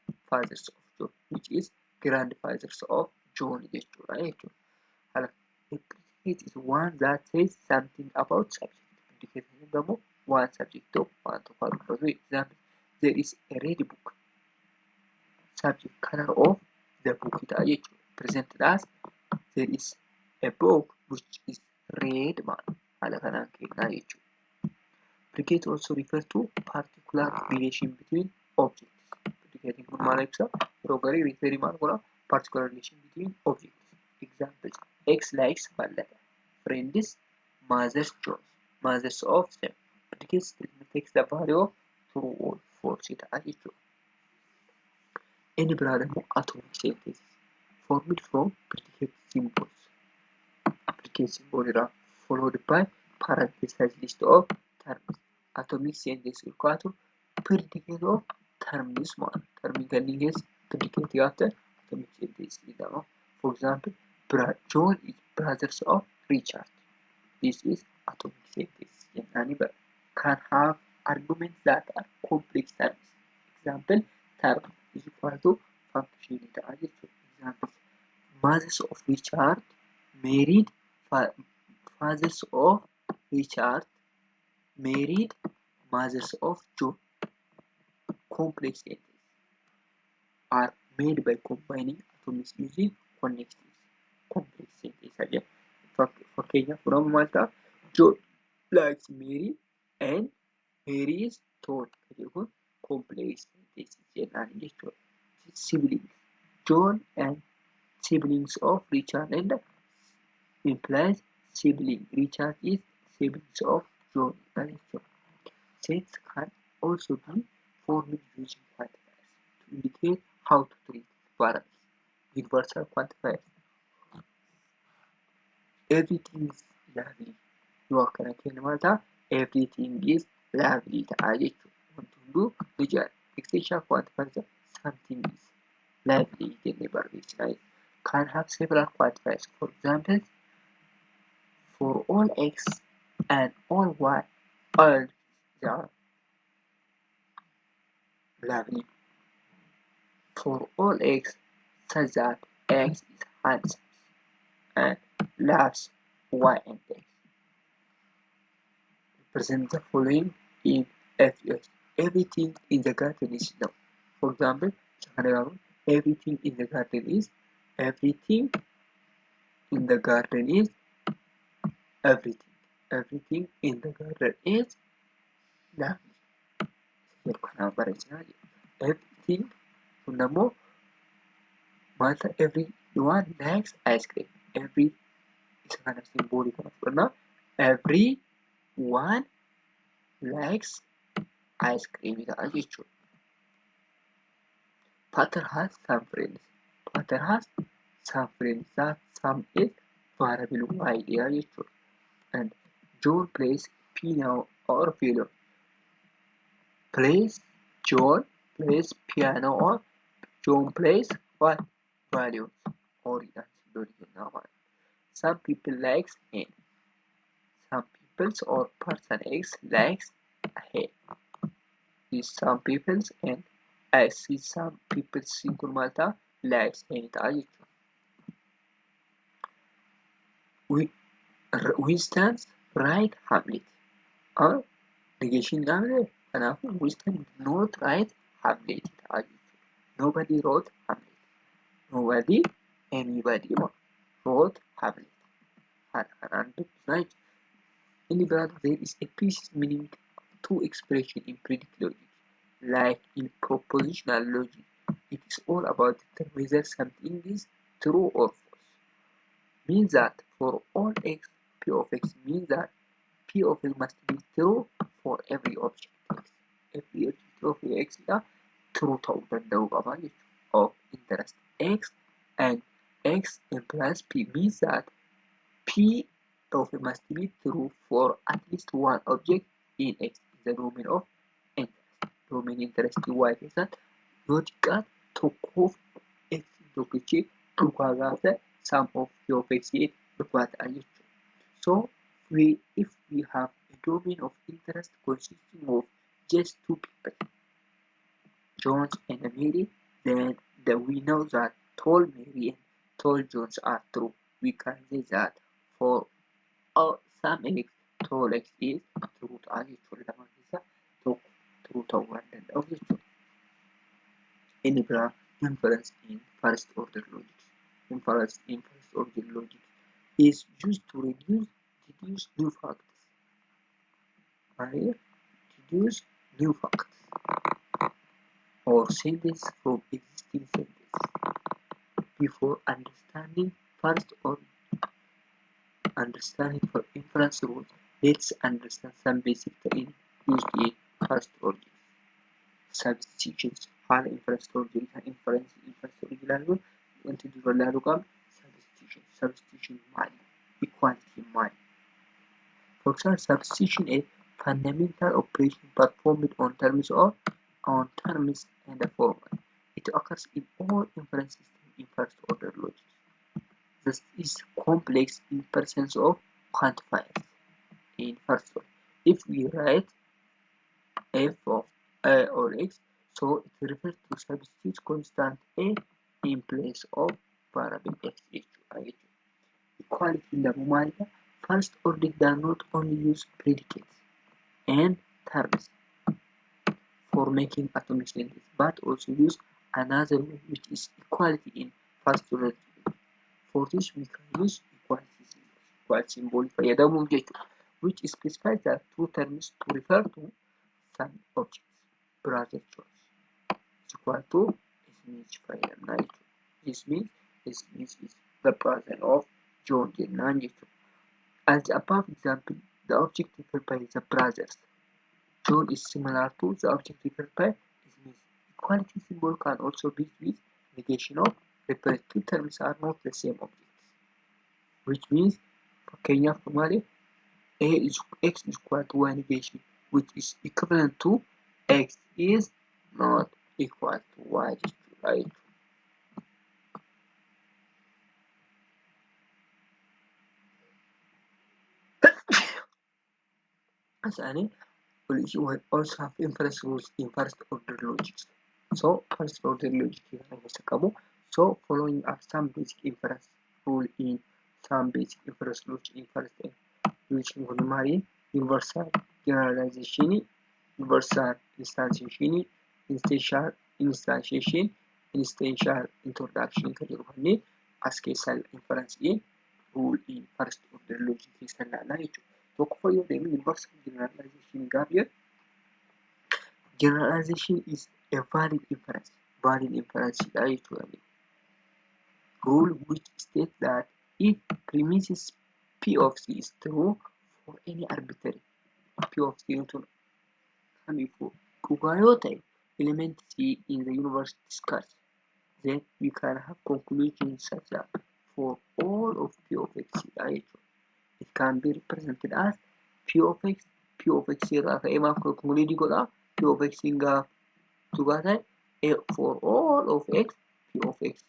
John, which is grandfathers of John jechuudha jechuudha. Haala predicate is one that says something about subject. Predicate immoo waan subject tokko waan tokko dubbatu. Example: there is a red book. Subject color of the book ta'a jechuudha. Presented as there is a book which is red maal haala kanaan kennaa jechuudha. Predicate also refer to particular relation between objects. Predicate kun maal ibsa? Yeroo garii referii maal godha? Particular relation between objects. Examples: X likes Fallada. Friends, mothers John, mothers of them. Predicate statement takes the value of true or false ta'a jechuudha. Inni biraa immoo atomic sentence formed from predicate symbols. Predicate symbol irraa followed by parenthesized list of terms. Atomic sentence require to predicate of terms maal? Termii kanneen keessa predicate gaafa ta'e atomic sentence jedhama. For example, John is brothers of Richard. This is atomic sentence jennaani bara. Can have arguments that are complex terms. Example, term is equal to function ta'a jechuudha. Examples: mothers of Richard married fathers of Richard married mothers of John. Complex sentences are made by combining atoms using connectives. Complex sentence jedha. Fakkeenyaaf fudhamu maal ta'a? John likes Mary and Mary is tall. Jedhu kun complex sentence jennaan jechuudha. Siblings. John and siblings of Richard and implies sibling. Richard is siblings of John jechuudha. Sets can also be formed using quantifiers to indicate how to treat variables. Universal quantifiers. Everything is lovely. Yoo akkana kennu maal ta'a? Everything is lovely ta'a jechuudha. Wanti hunduu ni jira. Existential quantifiers something is lovely jennee barreessina. Can have several quantifiers. For example, for all x and all y, all they are lovely. For all x such that x is handsome and loves y and x. Represent the following in FS. Everything in the garden is no. For example, everything in the garden is everything in the garden is everything. Everything in the garden is lovely. Everything kun ammoo maal ta'a? Everyone likes ice cream. Every isa kana simboolii kana fudhannaa. Everyone likes ice cream ta'a jechuudha. Peter has some friends. Peter has some friends. That some is variable y dha jechuudha. And John plays piano or violin. Plays John plays piano or John plays what? Violin. Or some people likes hen. Some people or person X likes hen. Is some people and I see some people kun maal ta'a? Likes hen ta'a jechuudha. Winston's write Hamlet. Negation gaafate kanaafuu Winston did not write Hamlet ta'a jechuudha. Nobody wrote Hamlet. Nobody, anybody wrote Hamlet. Haala kanaan dubbisnaa jechuudha. Inni biraan there is a precise meaning to expression in predicate logic. Like in propositional logic, it is all about determining whether something is true or false. Means that for all x, p of x means that p of x must be true for every object x. Every object of x dha true ta'uu danda'uu qaba jechuudha. Of interest x and x implies p means that p of x must be true for at least one object in x in the domain of interest. Domain interest y keessatti yoo xiqqaate tokkoof x tokkichi dhugaa gaafa sum of p of x dhugaa ta'a jechuudha. So if we have a domain of interest consisting of just two people, Jones and Mary, then we know that tall Mary and tall Jones are true. We can say that for all some x, tall x is true ta'a jechuudha. Lamaan keessaa tokko true ta'uu waan danda'uuf jechuudha. Inni biraa inference in first order logic. Inference in first order logic is used to deduce new facts. Right? Deduce new facts or sentence from existing sentence. Before understanding first or understanding for inference rules, let's understand some basic terms used in first order. Substitutions. Haala inference order kan inference order ilaaluun wanti dura ilaaluu qabnu substitution. Substitution maali? Equality maali? For example, substitution is fundamental operation performed on terms or on terms and the formula. It occurs in all inference systems in first order logic. This is complex in presence of quantifiers in first order. If we write f of a or x, so it refers to substitute constant a in place of variable x. Equality lama maalidha? First order does not only use predicates and terms for making atomic sentences, but also use another way, which is equality in first order. For this we can use equality symbol. Equality symbol fayyadamuuf jechuudha. Which specifies that two terms to refer to some objects. Brother choice is equal to Smith fayyadamna jechuudha. This means Smith is the brother of John jennaan jechuudha. As the above example, the object referred by the brothers John is similar to the object referred by Smith. Equality symbol can also be with negation of referred two terms are not the same objects, which means fakkeenyaaf maali A is X is equal to Y negation, which is equivalent to X is not equal to Y jechuudha jechuudha. Isaanii we also have inference rules in first order logics. So first order logic kana keessa qabu. So following are some basic inference rule in some basic inference rules in first logic kun maali? Universal generalization, universal instantiation, instantial instantiation, instantial introduction kan jedhu kanneen as keessaa inference in rule in first order logic keessa ilaallaa jechuudha. Tokkoffaa yoo deemu universal generalization gaaf jedhu generalization is a valid inference. Valid inference dha jechuudha. Rule which states that if premises P of C is true for any arbitrary P of C tun kamiifuu dhugaa yoo ta'e element C in the universe discussed, then we can have conclusions such that for all of P of X dha jechuudha. It can be represented as P of X, P of X irraa ka'ee maaf conclude godha? P of X gaaf dhugaa ta'e for all of X, P of X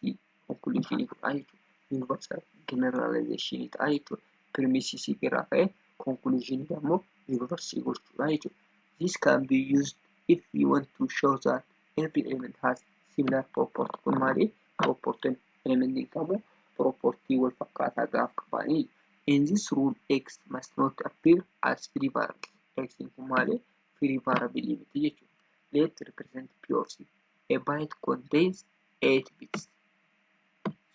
conclusion godha jechuudha. Universal generalization ta'a jechuudha. Premises irraa ka'ee conclusion immoo universal gochuudha jechuudha. This can be used if we want to show that every element has similar property. Kun maali? Property element qabu property wal fakkaataa gaaf qabaanii. In this rule, X must not appear as free variable. X kun maali? Free variable miti jechuudha. Let represent P of C. A byte contains 8 bits.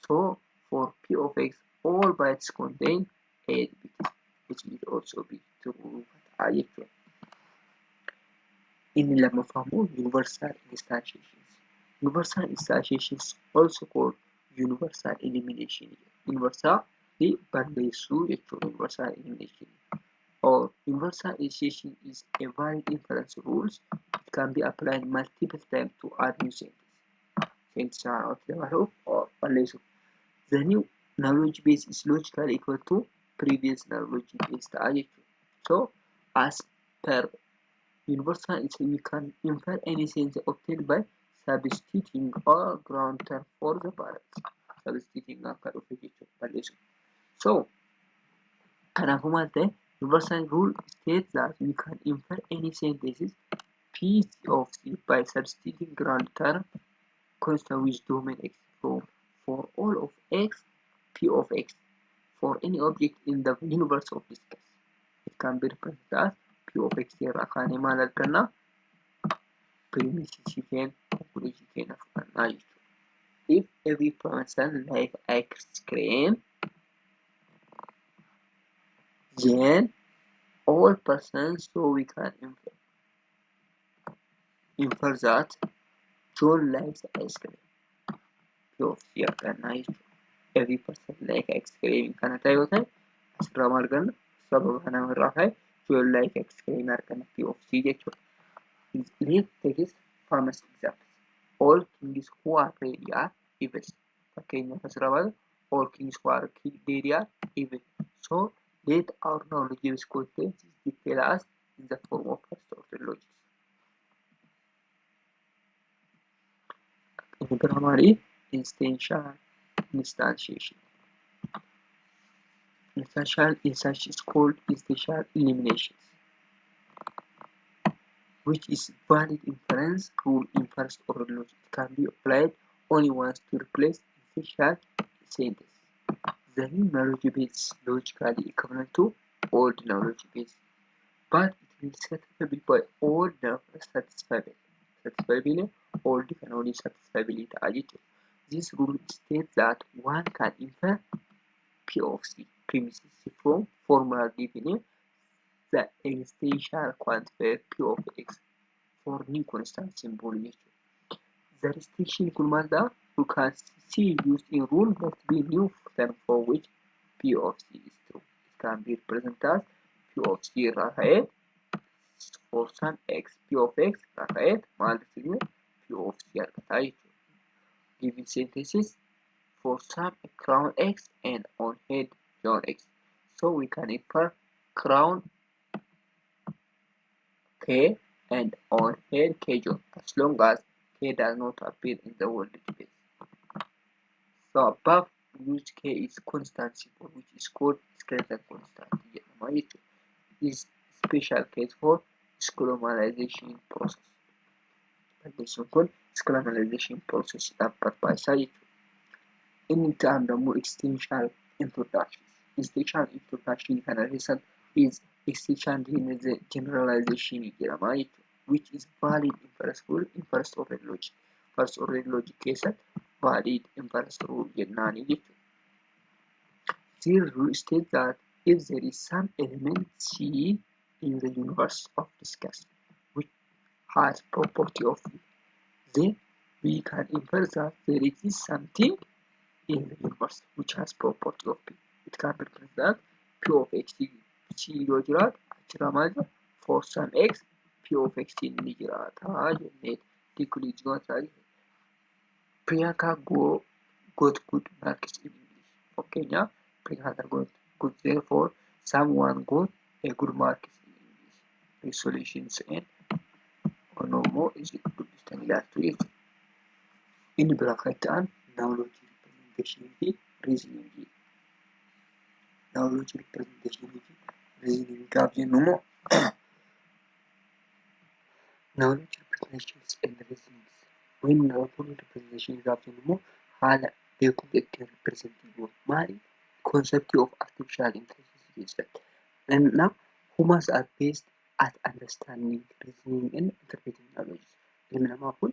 So for P of X, all bytes contain 8 bits, which will also be true ta'a jechuudha. Inni lammaffaa immoo universal instantiations. Universal instantiations also called universal elimination. Universal balleessuu jechuudha. Universal elimination or universal instantiation is a valid inference rules. It can be applied multiple times to add new sentence. Sentence haaraatti dabaluuf or balleessuuf. The new knowledge base is logically equal to previous knowledge base ta'a jechuudha. So as per universal we can infer any sentence obtained by substituting all ground term for the variables. Substituting akka dhufe jechuudha balleessuuf. So kanaafuu maal ta'e universal rule states that we can infer any sentences P of C by substituting ground term constant with domain X from for all of X P of X for any object in the universe of discuss. It can be represented as P of X irraa kaanee maal arganna? Premises keenya conclusion keenya fudhannaa jechuudha. If every person like ice cream, then all persons, so we can infer that John likes ice cream. P of C argannaa jechuudha. Every person like ice cream kana ta'e yoo ta'e asirraa maal arganna? Sababa kana irraa ka'e John like ice cream arganna P of C jechuudha. Let's take famous examples. All kings who are ready are evil. Fakkeenyaaf asirraa maal? All kings who are ready are evil. So let our knowledge base contains detail as in the form of first order logic. Inni biraa maali? Instantial instantiation. Instantial instantiation is called instantial elimination, which is valid inference rule in first order logic. It can be applied only once to replace instantial sentence. The new knowledge base is logically equivalent to old knowledge base, but it will satisfied by all the satisfiable. Satisfiable Hold kan waliin satisfiable ta'a jechuudha. This rule states that one can infer P of C premises from formula given the existential quantifier P of X for new constant symbol jechuudha. The restriction kun maal ta'a? You can see used in rule not be new term for which P of C is true. It can be represented as P of C irraa ka'ee for some X, P of X irraa ka'ee maal fidne P of C argataa jechuudha. Given sentences for some crown X and on head John X. So we can infer crown K and on head K John as long as K does not appear in the world space. So above used K is constant symbol, which is called skeleton constant jedhama jechuudha. Is special case for skolemization process. Balleessuun kun skolemization process dhaaf barbaachisaa jechuudha. Inni itti aanu immoo existential introduction. Existential introduction kana keessatti is existential generalization jedhama jechuudha. Which is valid in first rule in first order logic. First order logic keessatti valid inference rule jennaani jechuudha. This rule states that if there is some element C in the universe of discuss which has property of V, then we can infer that there exists something in the universe which has property of P. It can be represented that P of X C yoo jiraatu achirraa maal jira for some X P of X ni jiraata jennee conclusion isaa. Priyanka got good marks in English. Fakkeenyaaf Priyanka got good, therefore someone got a good marks in English. Resolutions and immoo isin dubbistanii ilaaltu jechuudha. Inni biraa kan itti aanu knowledge representation fi reasoning. Knowledge representation fi reasoning gaaf jennu immoo knowledge representations and reasoning. When knowledge representation gaaf jennu immoo haala beekumsa ittiin represent goonu maali? Concept of artificial intelligence keessatti. And now humans are based at understanding, reasoning and interpreting knowledge. Ilmi namaa kun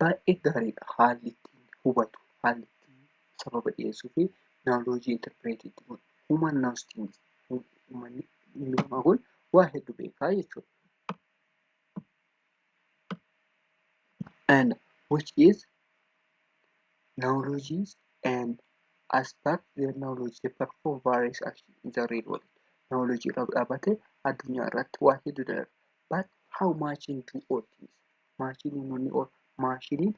baay'ee gaariidha haalli ittiin hubatu, haalli ittiin sababa dhiyeessuu fi knowledge interpret itti godhu. Human knows things. Uummanni ilmi namaa kun waa hedduu beekaa jechuudha. And which is knowledge and as part their knowledge they perform various actions in the real world. Knowledge irra dhaabbate addunyaa irratti waa hedduu dalaga. But how machine do all things? Maashiniin or maashiniin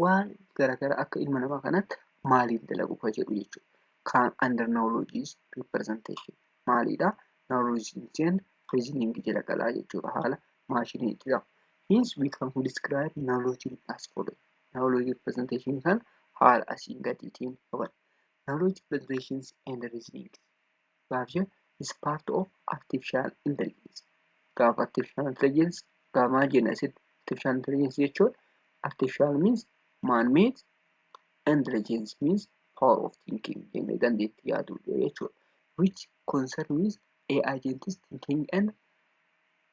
waan garaagaraa akka ilma namaa kanatti maaliin dalagu ka jedhu jechuudha. Kan under knowledge is representation maalidha? Knowledge and reasoning jala galaa jechuudha haala maashinii itti ta'u. Hence we can describe knowledge as follows. Knowledge representation kan haala asiin gadiitiin qaban. Knowledge representations and reasoning gaaf is part of artificial intelligence. Gaafa artificial intelligence gaafa maal jenna asitti artificial intelligence jechuun artificial means man-made, intelligence means power of thinking jennee dandeettii yaaduu jechuudha. Which concern with AI agents thinking and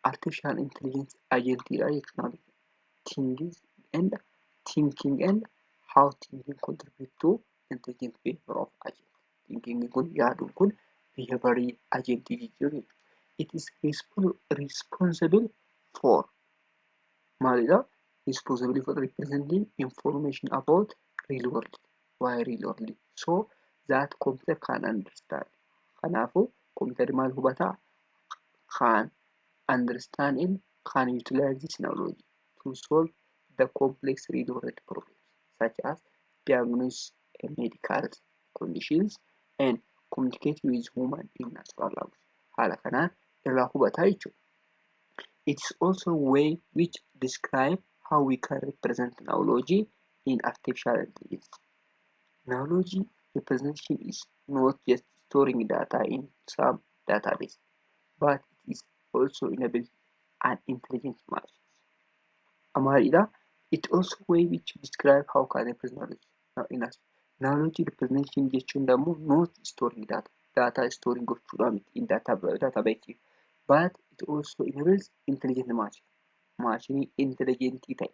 artificial intelligence agentidha jechuudha. Thinking and thinking and how thinking contribute to intelligent behavior of agent. Thinking kun yaaduun kun behavior agentii jijjiiru jechuudha. It is responsible for maalidha? Responsible for representing information about real world. Why real world? So that computer can understand. Kanaafuu computer maal hubataa? Can understand and can utilize this knowledge to solve the complex real world problems such as diagnose medical conditions and communicate with human in natural language. Haala kanaan irraa hubataa jechuudha. It is also a way which describe how we can represent knowledge in artificial intelligence. Knowledge representation is not just storing data in some database, but it is also enables an intelligent machine. Maalidha? It also way which describe how can represent knowledge in us. Knowledge representation jechuun immoo not storing data. Data storing gochuudha miti in data database. But it also enables intelligent machine. Maashinii intelligentii ta'e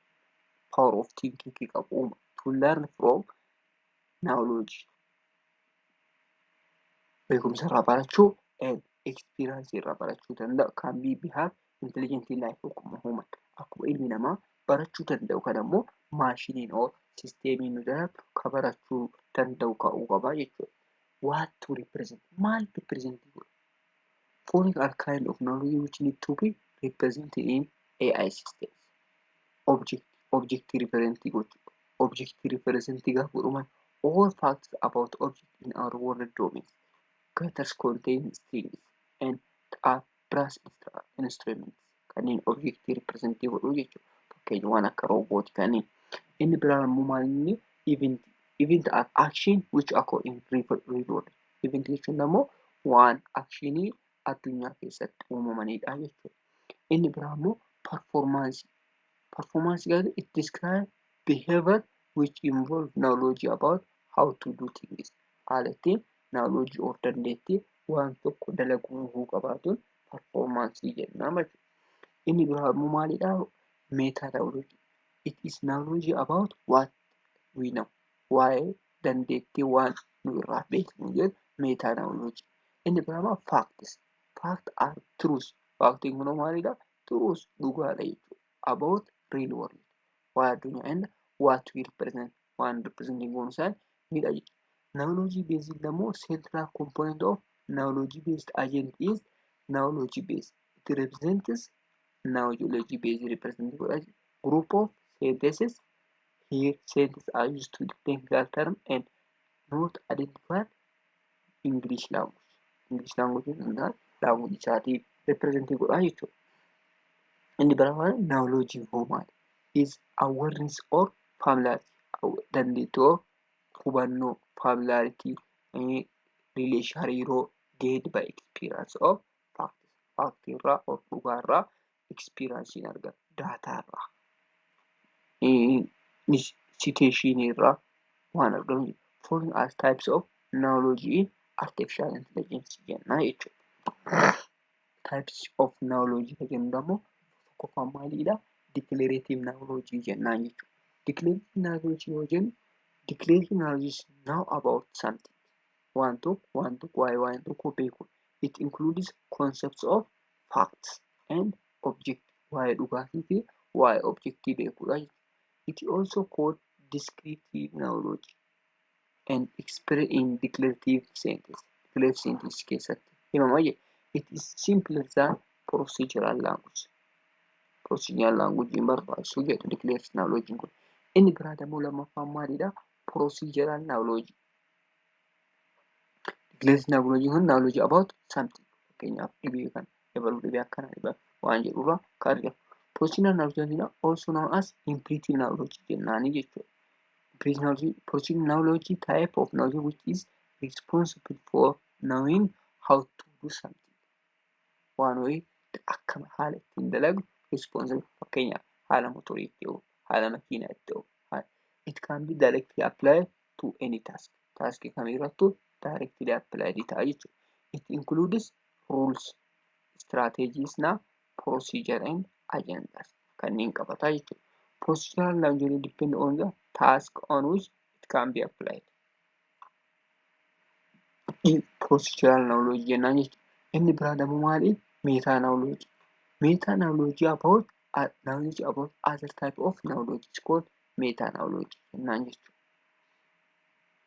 power of thinking qabu uuma. To learn from knowledge. Beekumsa irraa barachuu and experience irraa barachuu danda'a. Can be behave intelligently like akkuma human. Akkuma ilmi namaa barachuu danda'u kan ammoo maashiniin or sisteemiin nu dalagu ka barachuu danda'u ka'uu qaba jechuudha. What to represent? Maal represent godha? Following are kind of knowledge which need to be represented in AI systems. Object, object represent gochuu. Object represent gaafa godhuman all facts about object in our world domains. Gutters contain strings and are brass instruments. Kanneen object represent godhuu jechuudha. Fakkeenya waan akka roobootii kanneen. Inni biraan immoo maal inni event. Event are action which occur in real world. Event jechuun immoo waan actionii addunyaa keessatti uumamanidha jechuudha. Inni biraa immoo performance. Performance gaafa it describe behavior which involve knowledge about how to do things. Haala ittiin knowledge of dandeettii waan tokko dalaguu qabaatuun performance jennaan jechuudha. Inni biraa immoo maalidha? Meta knowledge. It is knowledge about what we know. Waa'ee dandeettii waan nu irraa beeknu jedhu meta knowledge. Inni biraa immoo facts. Fact are truths. Factiin kunoo maalidha? Truths dhugaadha jechuudha. About real world. Waa'ee addunyaa and what we represent. Waan representing goonu isaan nidha jechuudha. Knowledge based immoo central component of knowledge based agent is knowledge based. It represents knowledge based represent godha. Group of sentences. Here sentences are used to technical term and not identify English language. English language language isaatii represent godha jechuudha. Inni biraa maali? Knowledge maali? Is awareness or familiarity. Dandeettii or hubannoo familiarity relation hariiroo gained by experience of fact. Fact irraa or dhugaa irraa experience argama. Data irraa. Situation irraa waan argamu. Following are types of knowledge in artificial intelligence jenna jechuudha. Types of knowledge kan jennu immoo tokkoffaan maalidha? Declarative knowledge jennaan jechuudha. Declarative knowledge yoo jennu declarative knowledge is know about something. Waan tokko waan tokko waa'ee waan tokko beekuu. It includes concepts of facts and object. Waa'ee dhugaatii fi waa'ee objectii beekuudha jechuudha. It also called descriptive knowledge and expressed in declarative sentence. Declarative sentence keessatti himama jedhe. It is simpler than procedural language. Procedural language hin barbaachisu jedhu declarative knowledge kun. Inni biraa immoo lammaffaan maalidha? Procedural knowledge. Declarative knowledge kun knowledge about something. Fakkeenyaaf dhibee kana dabaluu dhibee akkanaa dhibee waan jedhurraa kan argamu. Procedural knowledge also known as imperative knowledge jennaani jechuudha. Procedural knowledge type of knowledge which is responsible for knowing how to do something. Waan wayii akka haala ittiin dalagu responsible fakkeenyaaf haala motorii itti oofu, haala makiinaa itti oofu. It can be directly applied to any task. Task kamirrattuu directly applied ta'a jechuudha. It includes rules, strategies na procedure and agendas kanneen qabataa jechuudha. Procedural language depend on the task on which it can be applied. Procedural knowledge jennaan jechuudha. Inni biraa immoo maali? Meta knowledge. Meta knowledge about knowledge about other type of knowledge is called meta knowledge jennaan jechuudha.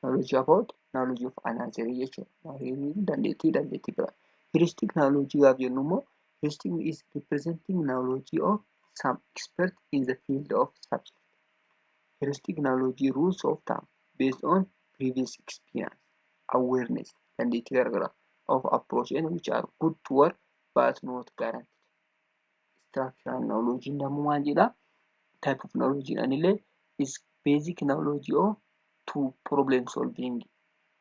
Knowledge about knowledge of another jechuudha. Dandeettii dandeettii biraa. Heuristic knowledge gaaf jennu immoo heuristic is representing knowledge of some expert in the field of subject. Heuristic knowledge rules of thumb based on previous experience, awareness, dandeettii garagaraa of approach and which are good to work but not guaranteed. Structural knowledge immoo maal jedhaa? Type of knowledge illee is basic knowledge of to problem solving.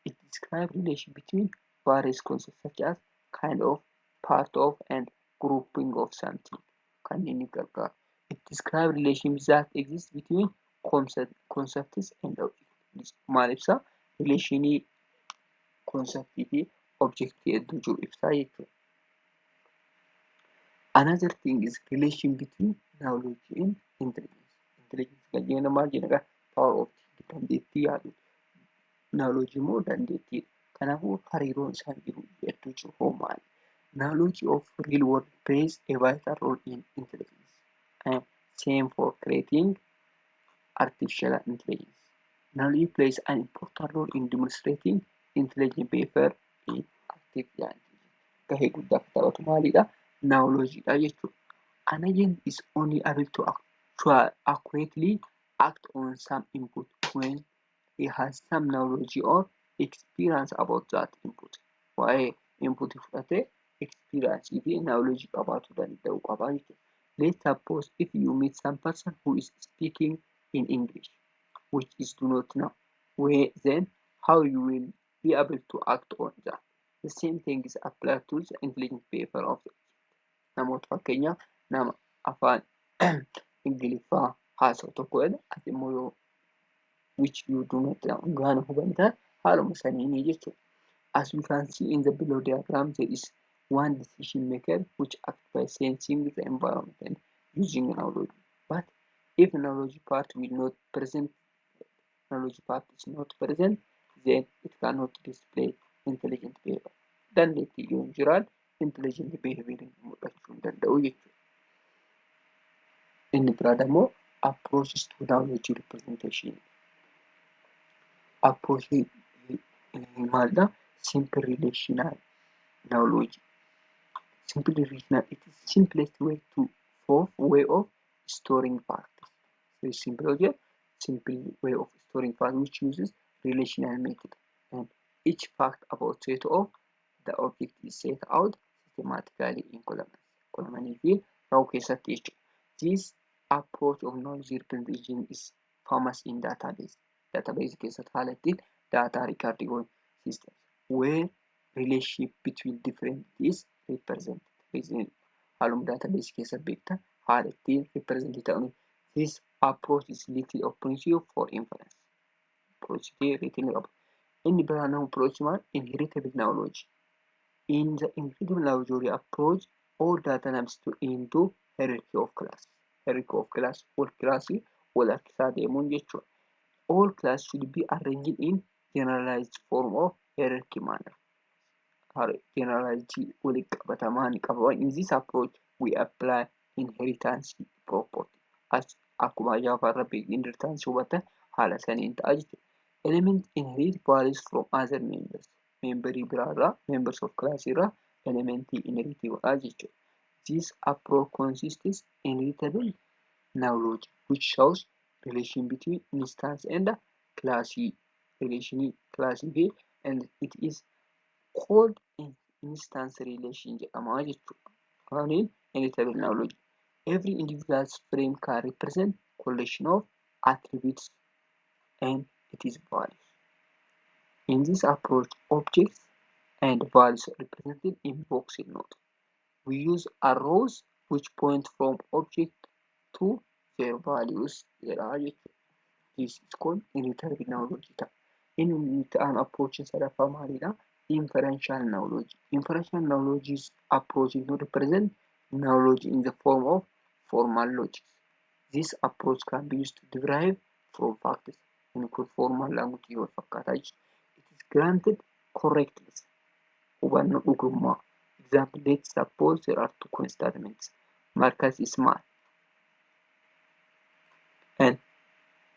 It describes relation between various concepts such as kind of, part of, and grouping of something. Kanneen ni gargaara. It describes relations that exist between concepts and objects. Maal ibsa? Relationii conceptii fi objectii hedduu jiru ibsaa jechuudha. Another thing is relation between Knowledge in intelligence. Intelligence kan jennu maal jenna? Power of dandeettii yaadu. Knowledge immoo dandeettiidha. Kanaafuu hariiroon isaan jiru hedduu jiru hoo maali? Knowledge of real world plays a vital role in intelligence. And same for creating artificial intelligence. Knowledge plays an important role in demonstrating intelligent behavior in artificial intelligence. Gahee guddaa kan taphatu maalidha? Knowledge-dha jechuudha. An agent is only able to accurately act on some input when he has some knowledge or experience about that input. Waa'ee input fudhatee experience fi knowledge qabaachuu danda'u qaba jechuudha. Let's suppose if you meet some person who is speaking in English, which is do not know, where then how you will be able to act on that. The same thing is applied to the intelligent behavior of the namoota. Fakkeenyaaf, nama afaan Ingiliffaa haasa'u tokko jedha, ati immoo yoo which you do not know gaana hubantaa haaluma saniini jechuudha. As you can see in the below diagram, there is one decision maker which acts by sensing the environment and using knowledge. But if knowledge part will not present, knowledge part is not present, then it cannot display intelligent behavior. Dandeettii yoo hin jiraanne intelligent behavior mul'achuu hin danda'u jechuudha. Inni biraa immoo approaches to knowledge representation. Approach maalidha? Simple relational knowledge. Simple relational, it is simplest way to for way of storing facts. So simple, simple way of storing facts which uses relational method, and each fact about set of the object is set out systematically in columns. Column fi row keessatti jechuudha. This approach of knowledge representation is famous in database. Database keessatti haala ittiin data recording goonu systems where relationship between different is represented. Haaluma database keessa beektan haala ittiin represent ta'an. This approach is little opportunity for inference. Approach little qaba. Inni biraa nama approach maal? Inheritable knowledge. In the inheritable knowledge approach, all data maps to into hierarchy of class. Hierarchy of class, all class wal harkisaa deemuun jechuudha. All class should be arranged in generalized form of hierarchy manner. Generalized walitti qabatamaa ni qaba. In this approach, we apply inheritance property. As akkuma Java irra inheritance hubatan haala saniin ta'a jechuudha. Element inherit values from other members. Memberii biraarraa, members of class irraa elementii inherit godhaa jechuudha. This approach consists inheritable knowledge which shows relation between instance and class, relation class fi, and it is called instance relation jedhama jechuudha. Kaniin inheritable knowledge. Every individual frame can represent collection of attributes and its values. In this approach, objects and values are represented in boxed node. We use arrows which point from object to their values jedha jechuudha. This is called inheritable knowledge ta'a. Inni itti aanu approach sadaffaa maalidha? Inferential knowledge. Inferential knowledge is approach is not represent knowledge in the form of formal logic. This approach can be used to derive from facts. Inni kun formal language wal fakkaataa jechuudha. It is granted correctness. Hubannoo dhugummaa. Example, let's suppose there are two statements. Marcus is man and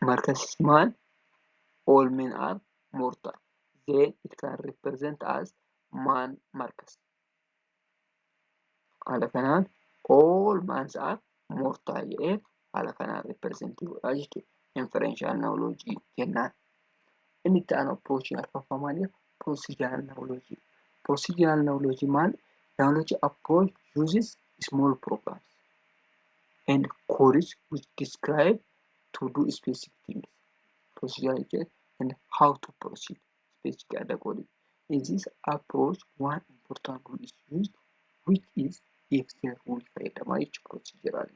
Marcus is man, all men are mortal. Then it can represent as man Marcus. Haala kanaan all mans are mortal jedhee haala kanaan represent godhaa jechuudha. Inferential knowledge jennaan. Inni itti aanu approach arfaffaa maali? Procedural knowledge. Procedural knowledge maal? Knowledge approach uses small programs and codes which describe to do specific things. Procedural and how to proceed specific other coding. In this approach, one important rule is used, which is if then rule fayyadamaa jechuudha procedural.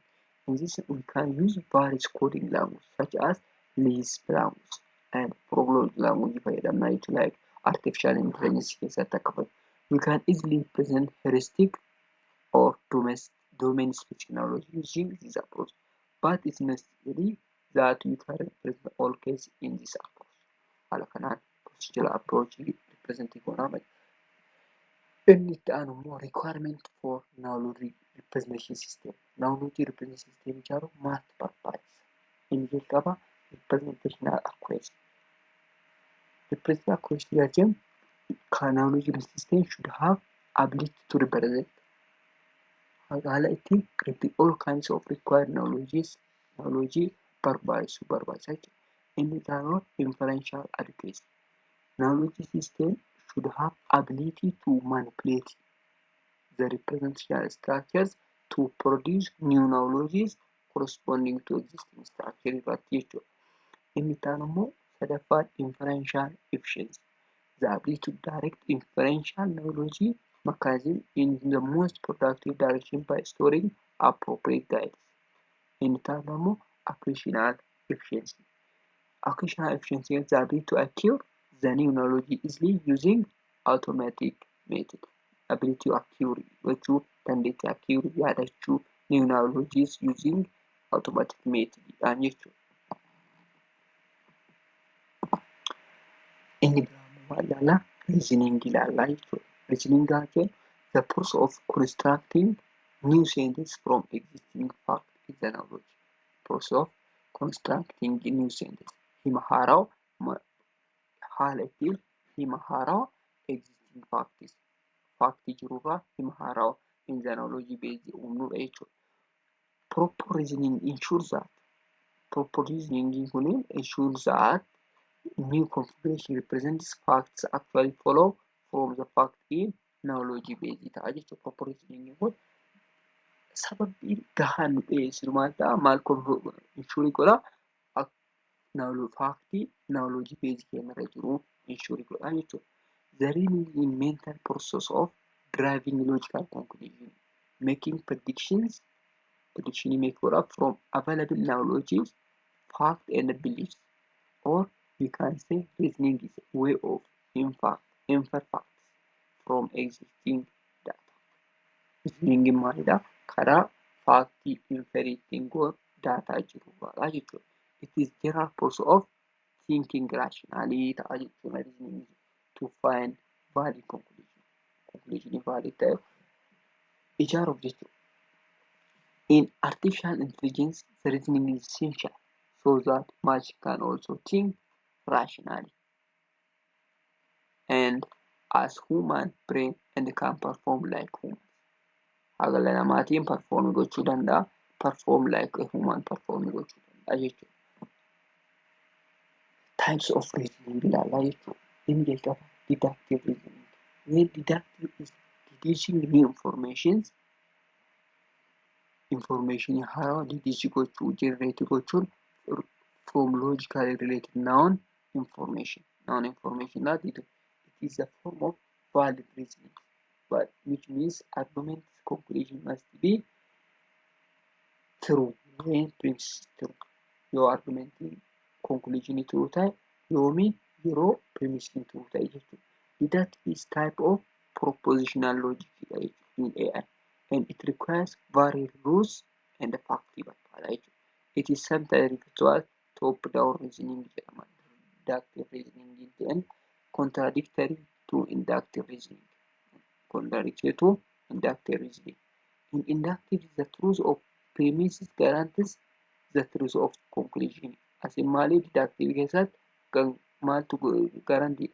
In this, we can use various coding language such as Lisp language and Prolog language fayyadamna jechuudha, like artificial intelligence keessatti akka fayyadu. We can easily present heuristic or domain specific knowledge using this approach, but it's necessary that you can represent all cases in this approach. Haala kanaan procedural approach represent goonaa malee. Inni itti aanu immoo requirement for knowledge representation system. Knowledge representation system ijaaruuf maaltu barbaachisa? Inni jalqaba representational accuracy. Representation accuracy yoo jennu knowledge system should have ability to represent haala ittiin all kinds of required knowledges knowledge barbaachisu barbaachisa jechuudha. Inni itti aanu inferential adequacy. Knowledge system should have ability to manipulate the representational structures to produce new knowledges corresponding to existing structure irratti jechuudha. Inni itti aanu immoo sadaffaan inferential efficiency. The ability to direct inferential knowledge mechanism in the most productive direction by storing appropriate guides. Inni itti aanu immoo acquisitional efficiency. Acquisitional efficiency is the ability to acquire the new knowledge easily using automatic method. Ability to acquire gochuu dandeettii acquire yaadachuu new knowledges using automatic method dhaan jechuudha. Inni biraa immoo maal ilaallaa? Reasoning ilaallaa jechuudha. Reasoning gaafa jennu the process of constructing new sentence from existing fact is the knowledge. Process of constructing new sentence. Hima haarawaa haala ittiin hima haarawaa existing facts factii jirurraa hima haarawaa in the knowledge base uumnudha jechuudha. Proper reasoning ensures that proper reasoning kun ensures that new configuration represents facts actually follow from the fact in knowledge base ta'a jechuudha. Proper reasoning kun sababii gahaan nu dhiyeessinu maal ta'a maal ensure godha factii knowledge base keenyarra jiru ensure godha jechuudha. The reasoning in mental process of driving logical conclusion, making predictions, prediction make godha from available knowledge, fact and beliefs, or we can say reasoning is a way of in fact infer facts from existing data. Reasoning maalidha? Karaa factii infer ittiin goonu data jirurraa jechuudha. It is general process of thinking rationally ta'a jechuudha reasoning to find valid conclusion. Conclusion valid ta'e ijaaruuf jechuudha. In artificial intelligence, the reasoning is essential so that machine can also think rationally and as human brain and can perform like humans. Haala namaatiin perform gochuu danda'a. Perform like a human perform gochuu danda'a jechuudha. Types of reasoning ilaallaa jechuudha. Inni jalqaba deductive reasoning. When deductive is deducing new informations, information haarawaa deduce gochuu, generate gochuun from logically related known information. Known information that it is a form of valid reasoning, but which means argument conclusion must be true when premise true. Yoo argument conclusion true ta'e yoomi yeroo premise true ta'e jechuudha. Deductive is type of propositional logic in AI and it requires varied rules and fact barbaada jechuudha. It is sometimes referred to as top-down reasoning jedhama. Deductive reasoning and contradictory to inductive reasoning. Contradictory to inductive reasoning. In inductive, the truth of premises guarantees the truth of conclusion. Asin maali deductive keessatti maaltu guarantee?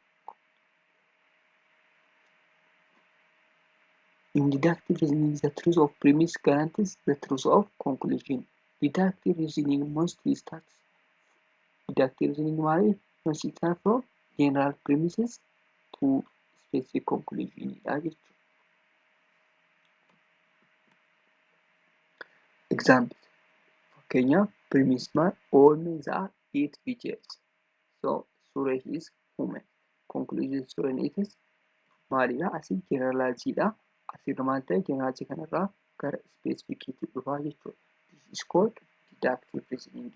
In deductive reasoning, the truth of premise guarantees the truth of conclusion. Deductive reasoning mostly starts deductive reasoning maali mostly starts from general premises to specific conclusion dha jechuudha. Example fakkeenyaaf premise maal all men are eight features. So Suresh is human. Conclusion Suresh is maalidha? Asii generalize dha. Asirra maal ta'e generalize kanarraa gara specificiitti dhufaa jechuudha. This is called deductive reasoning.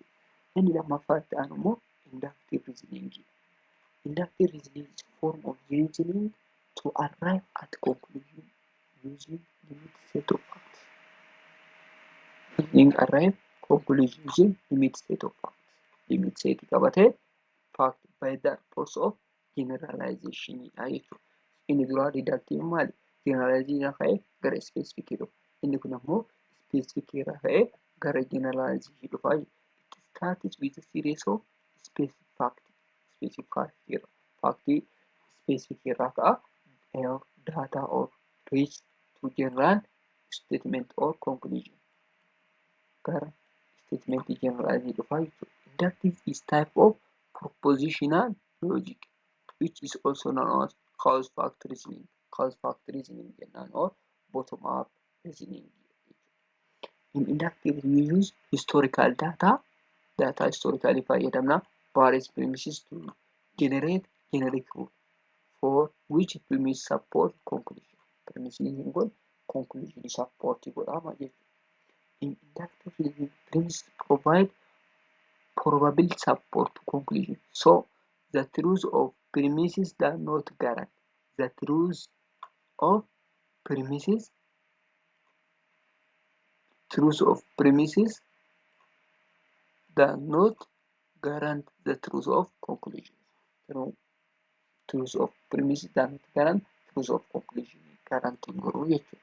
Inni lammaffaa itti aanu immoo inductive reasoning. Inductive reasoning is form of reasoning to arrive at conclusion using limited set of facts. Reasoning arrive conclusion using limit set of facts. Limit set qabatee fact by the force of generalization dha jechuudha. Inni duraa deductive maali? Generalization irraa ka'ee gara specific dhufa. Inni kun ammoo specific irraa ka'ee gara generalization dhufa. It starts with a series of specific fact. Specific fact irraa. Factii specific irraa ka'a. Data or reach to general statement or conclusion. Gara statement generalization dhufa jechuudha. Inductive is type of propositional logic, which is also known as cause fact reasoning. Cause fact reasoning jennaan or bottom up reasoning. In inductive we use historical data, data historically fayyadamna, various premises to generate generic rule for which premise support conclusion. Premises kun conclusion support godhama jechuudha. In inductive reasoning, premises provide probable support to conclusion. So the truth of premises does not guarantee the truth of premises. Truth of premises does not guarantee the truth of conclusion. Truth of premises does not guarantee truth of conclusion. Guarantee godhuu jechuudha.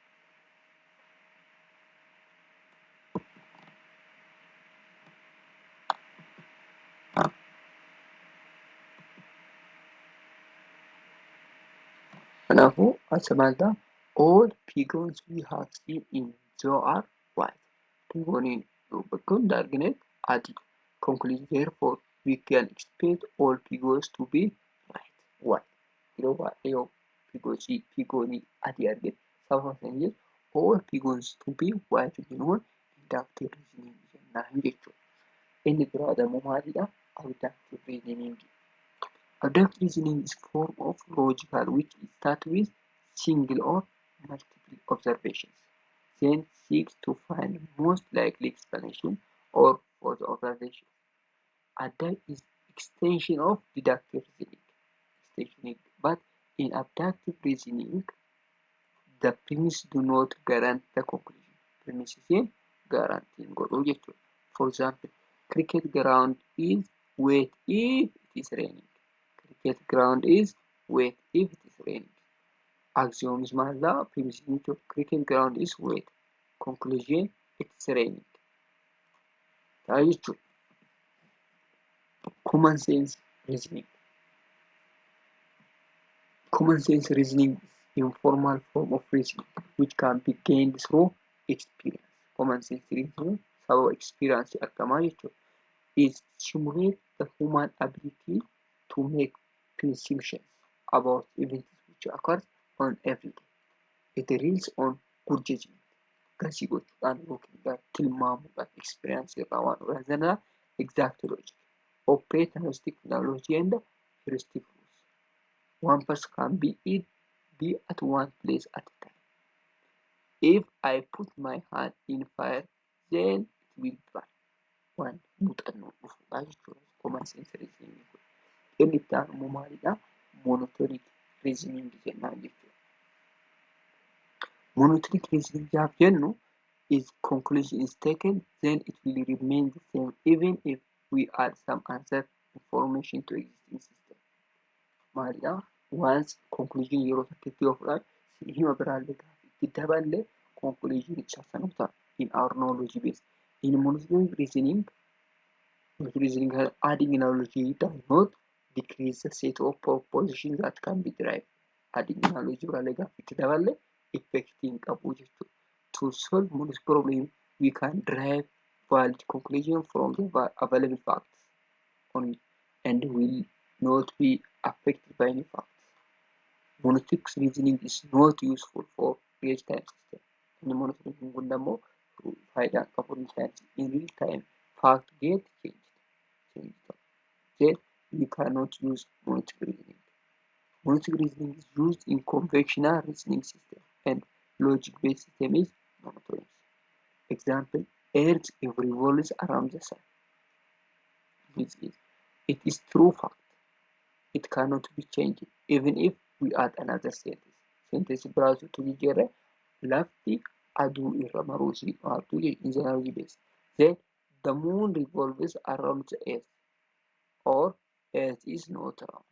Kanaafuu as maal ta'a? All pigeons we have seen in zoo are white. Pigeoniin bakka hunda argine adii. Conclusion, therefore we can expect all pigeons to be right white. Yeroo baay'ee yoo pigeonii adii argine sababa sana jedhu all pigeons to be white jennuun inductive reasoning jennaan jechuudha. Inni biraa immoo maalidha? Abductive reasoning. Abductive reasoning is form of logical which starts with single or multiple observations, then seeks to find most likely explanation or for the observation. Abductive is extension of deductive reasoning. Extension, but in abductive reasoning, the premise do not guarantee the conclusion. Premises guarantee godhu jechuudha. For example, cricket ground is wet if it is raining. Cricket ground is wet if it is raining. Axioms maal premise jechuudha. Cricket ground is wet. Conclusion, it's raining. Ta'a jechuudha. Common sense reasoning. Common sense reasoning is informal form of reasoning which can be gained through experience. Common sense reasoning sababa experience argamaa jechuudha. It simulates the human ability to make presumptions about events which occur on every day. It relies on good judgment. Gasii gochuudhaan yookiin tilmaamuudhaan experience irraa waan dhufan exact logic. Operate heuristic knowledge and heuristic rules. One person can be at one place at a time. If I put my hand in fire, then it will burn. Waan muuxannoo dhufuudha jechuudha. Common sense reasoning kun. Inni itti aanu immoo maalidha? Monotonic reasoning jennaan jechuudha. Monotonic reasoning gaafa jennu is conclusion is taken, then it will remain the same even if we add some other information to existing system. Maalidha? Once conclusion yeroo tokkotti yoo fudhanne hima biraallee gaafa itti daballe conclusion isa sanuu ta'a in our knowledge base. In monotonic reasoning, adding knowledge does not decrease the set of propositions that can be derived. Adding knowledge biraallee gaafa itti daballe effect hin qabu jechuudha. To solve monotonic problem, we can derive valid conclusion from the available facts only and will not be affected by any facts. Monotonic reasoning is not useful for real time system. Inni monotonic kun immoo faayidaa qabu real time. In real time, fact get changed. Changed. Then we cannot use monotonic reasoning. Monotonic reasoning is used in conventional reasoning system and logic-based system is monotonous. Example, Earth revolves around the sun. This is, it is true fact. It cannot be changed even if we add another sentence. Sentence biraatu jijjiirre lafti Aduu irra maruu isii maaltu in the knowledge base. Then the moon revolves around the earth or earth is not round.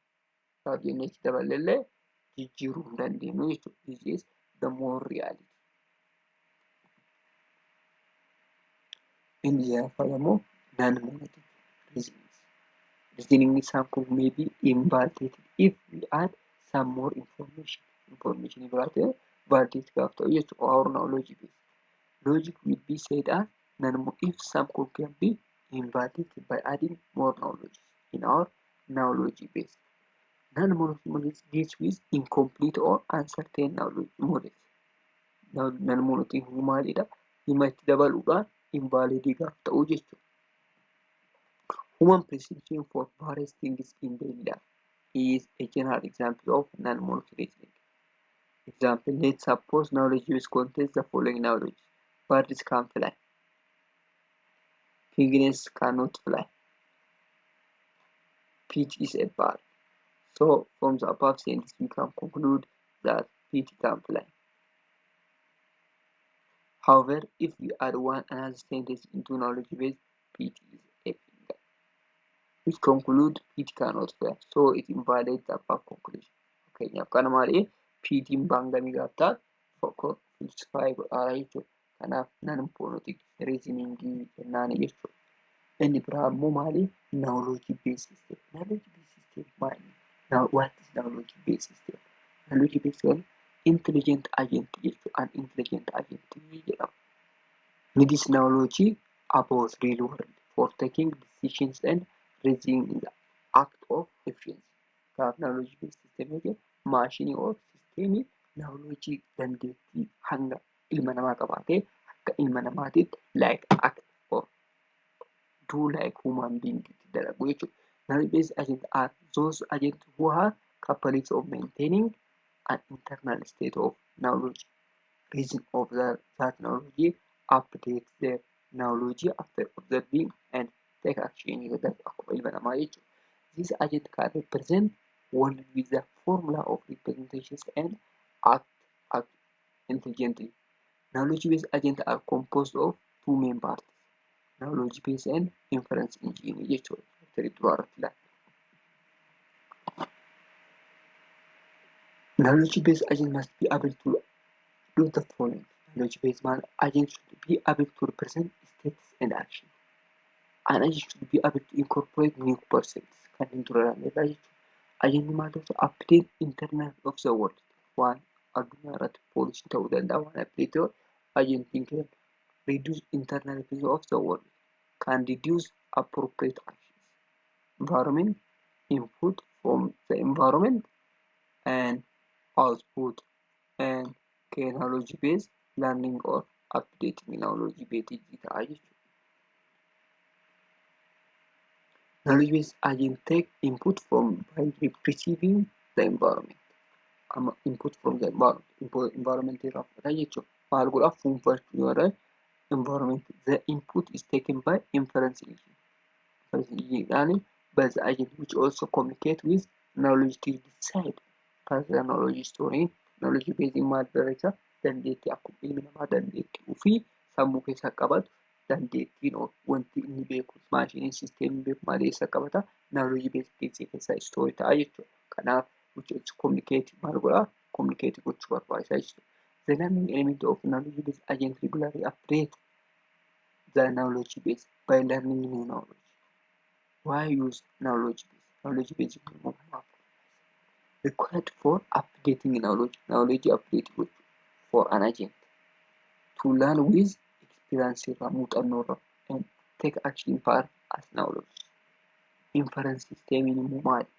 Gaaf jennee itti dabalellee jijjiiruu hin dandeenyu jechuudha. This is the more reality. Inni lammaffaan immoo non-monotonic reasoning. Reasoning isaan kun may be invalidated if we add some more information. Information biraa ta'e validate gaaf ta'u jechuudha. Our knowledge base. Logic will be said as non if some code can be invalidated by adding more knowledge in our knowledge base. Non-monotonic deals with incomplete or uncertain knowledge models. Non-monotonic maalidha? Hima itti dabaluudhaan invalid gaaf ta'u jechuudha. Human perception for various things in daily life is a general example of non-monotonic reasoning. Example, let's suppose knowledge base contains the following knowledge. Birds can fly. Penguins cannot fly. Peach is a bird. So, from the above sentence, we can conclude that Peach can fly. However, if we add one another sentence into knowledge base, Peach is a penguin, which conclude Peach cannot fly. So, it invalidates the above conclusion. Fakkeenyaaf kana maali? Peachiin baangamii gaaf taatu falsify godhaa jechuudha. Kanaaf non-monotonic reasoning jennaan jechuudha. Inni biraa immoo maali? Knowledge based system. Knowledge based system maali? Now, what is knowledge based system? Knowledge based system intelligent agent jechuudha. An intelligent agent jedhama. Needs knowledge about real world for taking decisions and reasoning in the act of efficiency. Kanaaf knowledge based system jechuun maashinii or systemii knowledge dandeettii hanga ilma namaa qabaatee akka ilma namaatitti like act or do like human being itti dalagu jechuudha. Knowledge based agents are those agents who are capable of maintaining an internal state of knowledge. Reason of that knowledge, update their knowledge after observing and take action akkuma ilma namaa jechuudha. This agent can represent world with the formula of representations and act intelligently. Knowledge based agents are composed of two main parts: knowledge base and inference engine jechuudha. Tarii duraa irratti ilaalla. Knowledge based agent must be able to do the following. Knowledge based agent should be able to represent states and action. An agent should be able to incorporate new percepts. Kanneen dura ilaalleerra jechuudha. Agentiin maal ta'u update internal of the world. Waan addunyaa irratti poolisii ta'uu danda'a waan update ta'u agentiin kenna. Reduce internal of the world. Can deduce appropriate actions. Environment input from the environment and output and knowledge base learning or updating knowledge base ta'a jechuudha. Knowledge based agent take input from by perceiving the environment. Amma input from the environment. Environment irraa fudhata jechuudha. Maal godhaa fuunfachuu yoo environment the input is taken by inference engine. Inference engine dhaan by the agent which also communicate with knowledge to decide further knowledge storing knowledge base maal barreessa dandeettii akkuma ilmi namaa dandeettii ofii sammuu keessaa qabatu dandeettiin wanti inni beeku maashiniin sisteemii beeku maal eessa qabata knowledge base keessaa store ta'a jechuudha. Kanaaf which is communicate maal godhaa communicate gochuu barbaachisaa jechuudha. The learning element of knowledge based agent regularly update the knowledge base by learning new knowledge. Why use knowledge base? Knowledge base required for updating knowledge, knowledge update gochuu for an agent to learn with experience irraa muuxannoo irraa and take action part as knowledge. Inference system immoo maali?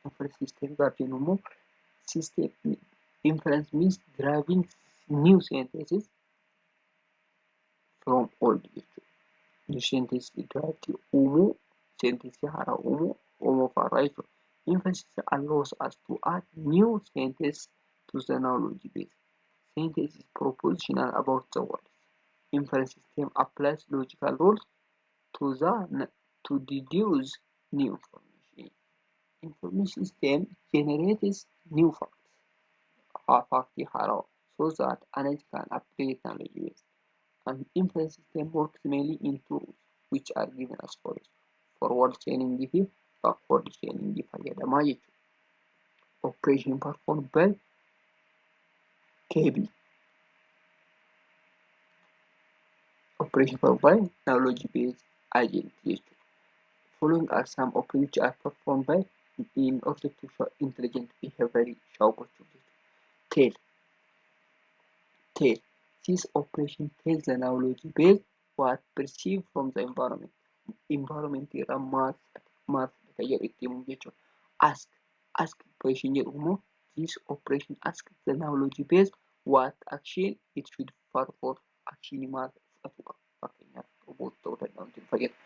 Inference system gaafa jennu immoo system inference means deriving new sentences from old jechuudha. New sentence derived uumuu sentence haaraa uumuu uumuu haaraa jechuudha. Inference allows us to add new sentence to the knowledge base. Sentence is propositional about the world. Inference system applies logical rules to deduce new information. Information system generates new facts. Faaktii haaraa so that an agent can update knowledge base. An inference system works mainly in two rules, which are given as follows. Forward chaining fi backward chaining fayyadamaa jechuudha. Operation performed by KB. Operation performed by knowledge based agent jechuudha. Following are some operations which are performed by in order to show intelligent behavior show gochuu jechuudha. Tell. Tell. This operation tells the knowledge base what perceived from the environment. Environment irraa maal maal fudhata jedhu itti himu jechuudha. Ask. Ask operation jedhu immoo this operation ask the knowledge base what action it should perform. Action maal fudhatu qaba. Fakkeenyaaf robot ta'uu danda'a wanti fayyadu.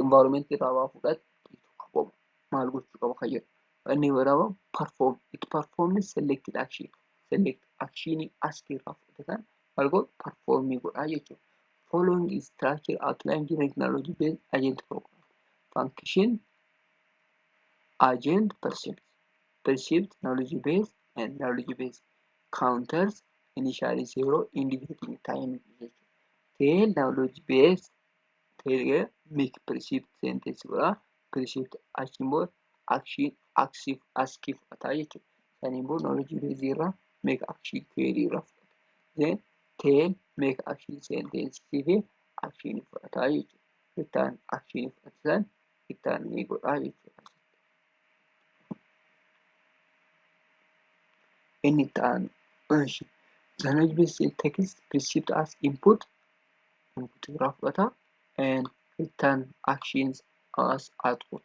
Environment irraa waa fudhatu qabu maal gochuu qaba kan jedhu. Inni biraa perform. It performs selected action. Select action ask irraa fudhatan maal godhu perform godhaa jechuudha. Following is structure outline generic knowledge based agent program. Function agent perceived. Perceived knowledge base and knowledge base counters initially zero indicating time jechuudha. Tell knowledge base tell make perceived sentence godha. Perceived action booda action active ask fudhata jechuudha. Saniin booda knowledge base irraa make action query irraa fudhata. Then tell make action sentence fi action fudhata jechuudha. Return action fudhatan return ni godha jechuudha. Inni itti aanu the knowledge base text perceived as input input irraa fudhata and return actions as output.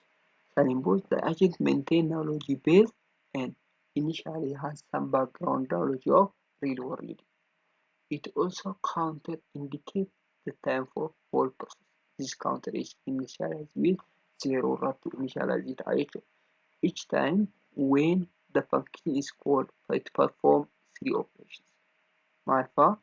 Saniin booda the agent maintain knowledge base and initially has some background knowledge of real world. It also counter indicate the time for whole process. This counter is initialized with 0 irratti initialize ta'a jechuudha. Each time when the function is called, it performs three operations. Maal fa'a?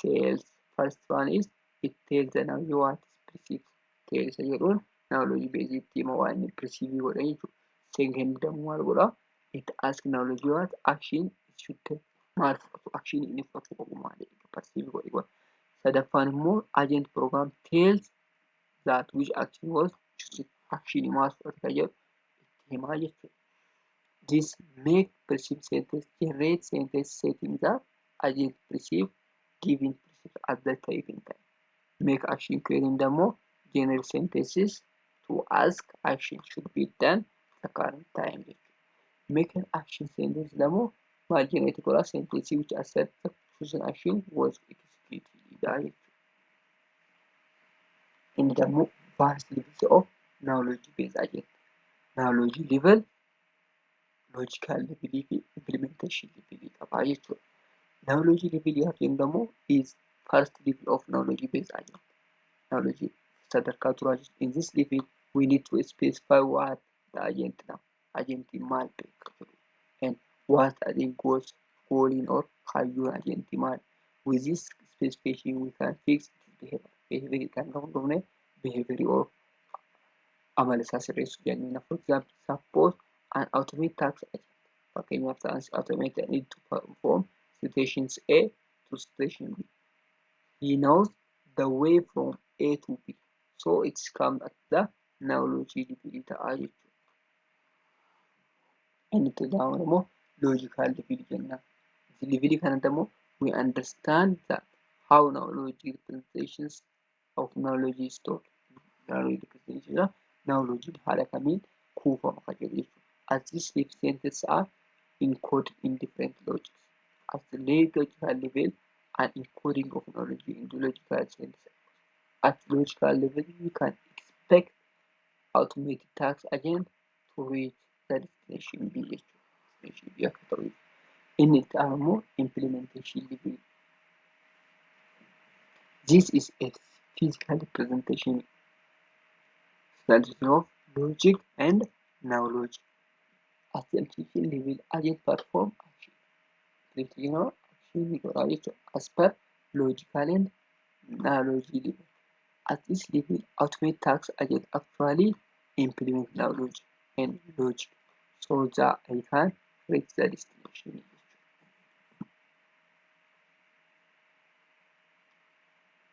Tells. First one is it tells the knowledge what is perceived. Tells isa jedhuun knowledge base itti hima waan inni perceive godha jechuudha. Second ደግሞ maal godha? It asks knowledge what action it should take. Maal fudhatu? Action inni fudhatu qabu maali? Perceive godhe godha. Sadaffaan immoo agent program tells that which action was chosen. Action maal fudhate kan jedhu itti himaa jechuudha. This make perceived sentence generate sentence setting that agent perceive given perceive at the given time. Make action query ደግሞ generate sentences to ask action should be done the current time jechuudha. Make an action sentence ደግሞ maal generate godha sentence which assert the chosen action was executed dha jechuudha. Inni ደግሞ vast levels of knowledge based agent. Knowledge level, logical level fi implementation level qaba jechuudha. Knowledge level yookiin ደግሞ is first level of knowledge based agent. Knowledge sadarkaa duraa jechuudha. In this level we need to specify what the agent now. Agent maal beeka jedhu and what agent goals goaliin or kaayyoon agent maal. With this specification we can fix its behavior. Behavior kan dhufne behavior or amala isaa sirreessuu dandeenya. For example, suppose an automated tax agent. Fakkeenyaaf tax automated need to perform stations A to station B. He knows the way from A to B. So it's come at the knowledge level ta'a jechuudha. Inni itti aanu immoo logical level jenna. Level kana ደግሞ we understand that how knowledge representations of knowledge is stored. Knowledge representation knowledge haala kamiin kuufama kan jedhu jechuudha. As these sentences are encoded in different logics. At the logical level, an encoding of knowledge into logical sentences. At logical level, we can expect automated tax agent to reach the destination B jechuudha. Destination B akka ta'u Inni itti aanu immoo implementation level. This is a physical representation of logic and knowledge. At the implementation level, agent perform action. Implementation action godha jechuudha. As per logical and knowledge level. At this level, automated tax agent actually implement knowledge and logic so that I can reach the destination.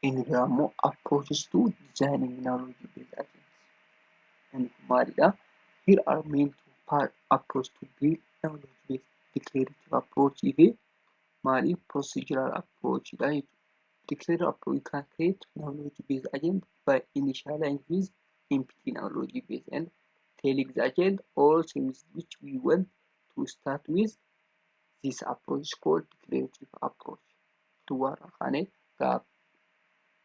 Inni biraa immoo approaches to designing knowledge based agents. Inni kun maalidha? Here are main two part approach to build knowledge based declarative approach fi maali procedural approach dha jechuudha. Declarative approach can create knowledge based agent by initializing with empty knowledge base and telling the agent all things which we want to start with. This approach is called declarative approach. Duwwaarraa kaanee gaaf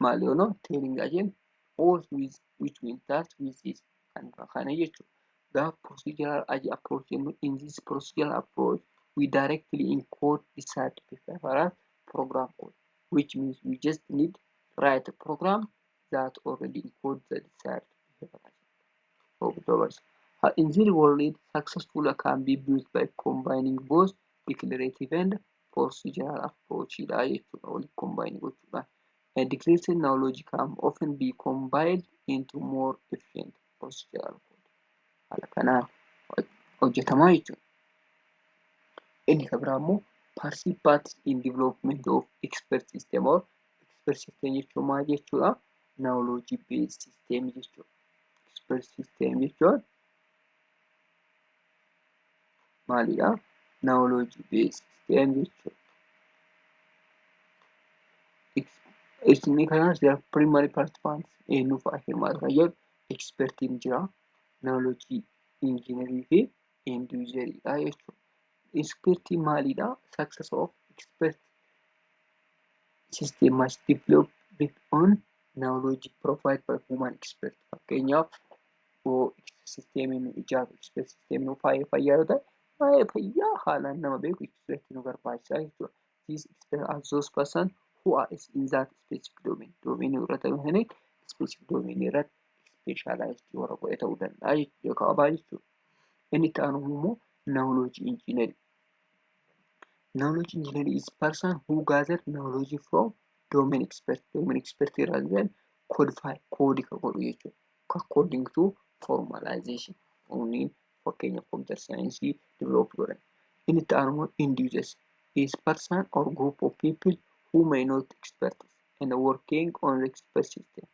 maal yoonoo telling the agent all with which we start with this kan irraa kaanee jechuudha. Gaaf procedural approach jennu, in this procedural approach we directly encode desired behavior program code, which means we just need write a program that already encodes the desired behavior. In the real world, successful can be built by combining both declarative and procedural approach dha jechuudha. Waliin combine gochuudhaan. A declarative knowledge can often be combined into more efficient procedural code. Haala kanaan hojjetamaa jechuudha. Inni kan biraa immoo participants in development of expert system or expert system jechuun maal jechuudha? Knowledge based system jechuudha. Expert system jechuun maalidha? Knowledge based system jechuudha. Inni kanaas their primary participants eenyu fa'a hirmaatu kan jedhu expertiin jira, knowledge engineering fi end useridha jechuudha. Expertiin maalidha? Success of expert system must develop based on knowledge provided by human expert. Fakkeenyaaf yoo systemiin nu ijaaru expert system nu faaya fayyaa yoo ta'e waa'ee fayyaa haalaan nama beeku expert nu barbaachisa jechuudha. These experts are those person who are in that specific domain. Domain irratti ta'uu specific domain irratti specialized warra godhe ta'uu danda'a jechuudha qabaa jechuudha. Inni itti aanu immoo knowledge engineering. Knowledge engineering is person who gather knowledge from domain expert. Domain expert irraa then codify code ka godhu jechuudha. According to formalization. Inni fakkeenya computer science develop godhan. Inni itti aanu immoo end users is person or group of people who may not experts and working on the expert system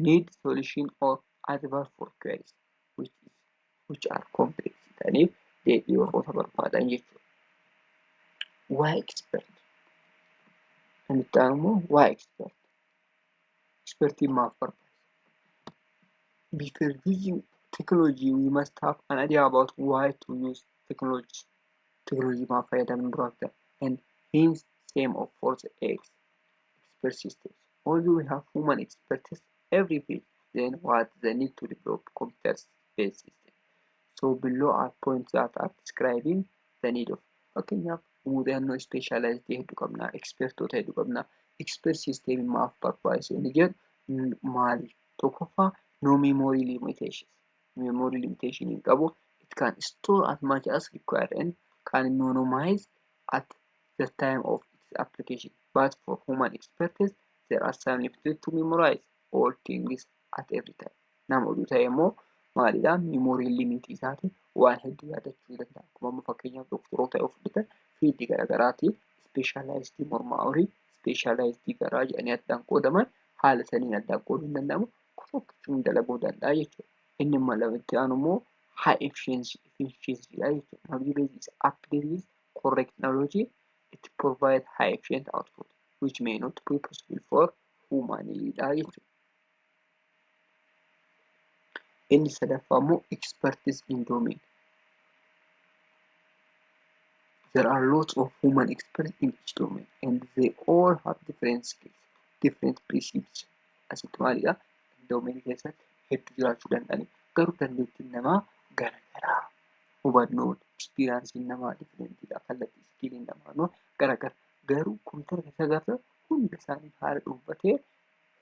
need solution or advice for queries which are complex ta'aniif deebii warroota barbaadan jechuudha. Why expert? Inni itti aanu immoo why expert? Expertiin maaf barbaachisa? Before using technology we must have an idea about why to use technology. Technology maaf fayyadamnu duraaf ta'e and hence same of for the expert systems. Although we have human expertise every field, then what the need to develop computer based system. So below are points that are describing the need of. Fakkeenyaaf muuxannoo specialized hedduu qabna, expertoota hedduu qabna. Expert system maaf barbaachisa inni jedhu maali? Tokkoffaa no memory limitations. Memory limitation hin qabu. It can store as much as required and can minimize at the time of its application. But for human experts, there are some limited to memorize all things at every time. Nama oduu ta'e immoo maalidha? Memory limit isaatiin waan hedduu yaadachuu danda'a. Akkuma amma fakkeenyaaf doktoroota yoo fudhatan field garaagaraatiin specialized mormaa horii, specialized garaa jedhanii addaan qoodaman haala saniin addaan qooduu hin danda'amu. Tokkichuun dalaguu danda'a jechuudha. Inni immoo lamatti aanu immoo high efficiency dha jechuudha. Knowledge base is updated with correct knowledge. It provides high efficient output which may not be possible for human dha jechuudha. Inni sadaffaa immoo expertise in domain. There are lots of human experts in each domain and they all have different skills, different precepts. Asitti maalidha? Domain keessatti hedduu jiraachuu danda'ani. Garuu dandeettiin namaa garagaraa. Hubannoon, experience namaa differentidha. Kallattii skilliin namaa garagara. Garuu kompiitara keessa gaafa hunda isaanii haala dhuunfatee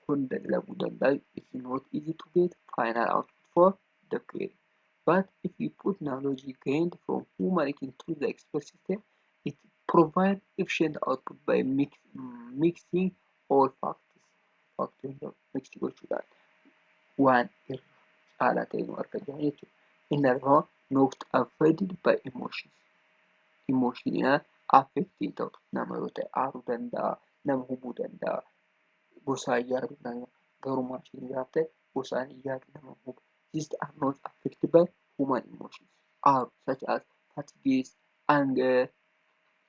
hunda dalaguu danda'a. It's not easy to get final output for the query. But if you put knowledge gained from human into the expert system, it provides efficient output by mixing all factors. Factors mix gochuudhaan waan irra caalaa ta'e nu argachaa jechuudha. Inni arfaa not affected by emotions. Emotionaan affected ta'u nama yoo ta'e aaruu danda'a, nama hubuu danda'a. Gosaan yaadu nama garuu maashinii gaafa ta'e gosaan hin yaadu nama huba. These are not affected by human emotions are such as fatigue, anger,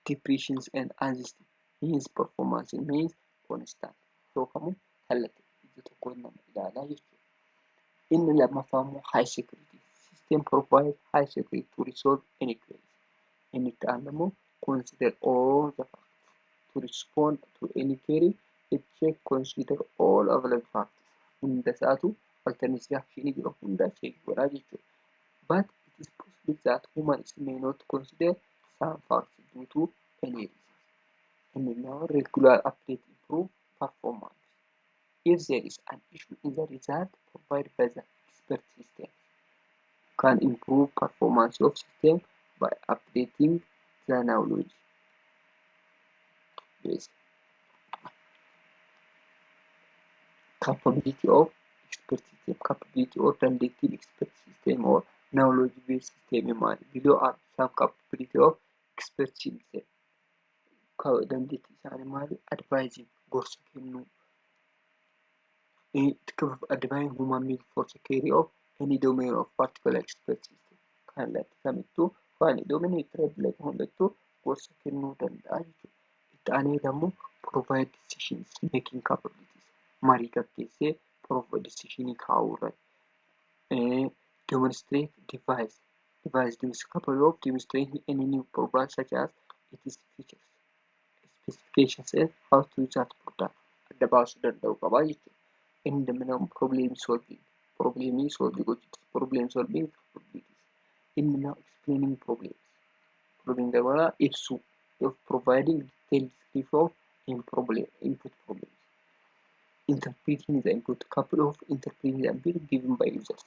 depressions and anxiety. Means performance means constant. Yookaan kallattii ija tokkoon nama ilaalaa jechuudha. Inni lammaffaa immoo high security. System provides high security to resolve any queries. Inni itti aanu immoo consider all the facts. To respond to any query, it check consider all available facts. Hunda isaatu alternative action jiru hunda check godhaa jechuudha. But it is possible that humans may not consider some facts due to any reasons. Inni now regular update improve performance. If there is an issue in the result provided by the expert system, can improve performance of system by updating the knowledge base. Capability of expert system, capability or dandeettiin expert system or knowledge based system maali? Below are some capability of expert system. Dandeettii isaanii maali? Advising, gorsa kennuu. Advising human being for security of any domain of particular expert system. Kallattii kamittuu waan domain itti hundattuu gorsa kennuu danda'a jechuudha. Itti aanee immoo provide decisions making capabilities. Marii gaggeessee provide decisionii kaa'uu irratti. Demonstrate device. Device is capable of demonstrating any new program such as its features, specifications and how to use that product. Adda baasuu danda'u qaba jechuudha. Inni immoo problem solving. Problemii solve gochuuti. Problem solving capabilities. Inni immoo explaining problems. Problem dabalaa ibsuu. Of providing detailed description of in problem, input problems. Interpreting the input, couple of interpreting the input given by users.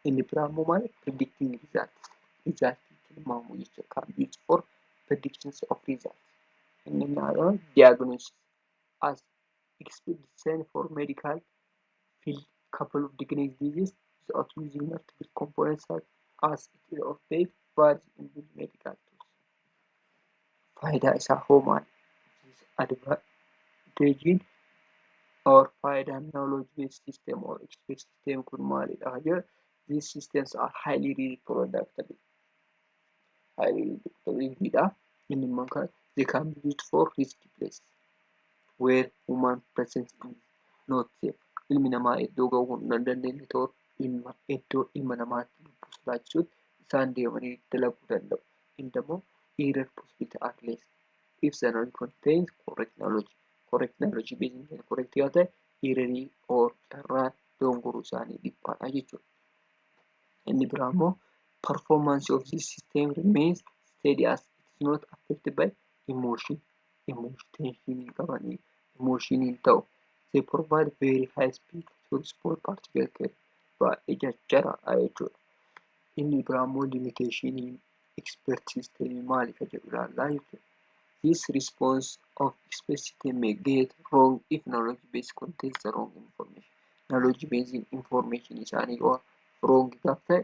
Inni biraa immoo maali? Predicting results. Result tilmaamuu jechuudha. Can be used for predictions of results. Inni biraa diagnosis as expert design for medical field couple of diagnosed disease without using multiple components such as it is of date varies in medical tools. Faayidaa isaa hoo maali? Advantage or faayidaan knowledge based system or expert system kun maalidha jedhu. These systems are highly reproducible. Highly reproducible. Inni immoo kan they can be used for risky places where human presence is not safe. Ilmi namaa iddoo gahuu hin dandeenye ta'u ilma iddoo ilma namaatti lubbuu sodaachisutti isaan deemanii dalaguu danda'u. Inni immoo error possibility are less. If the knowledge contains correct knowledge, correct knowledge based correct yoo ta'e errorii or carraan dogongoruu isaanii dhiphaadha jechuudha. Inni biraa immoo performance of this system remains steady as it is not affected by emotion. Emotion tension hin qabanii emotion hin ta'u. They provide very high speed to respond particular query. Baay'ee jajjaraadha jechuudha. Inni biraa immoo limitation expert system maali ka jedhu ilaallaa jechuudha. This response of expert system may get wrong if knowledge base contains the wrong information. Knowledge base information isaanii yoo wrong gaafa ta'e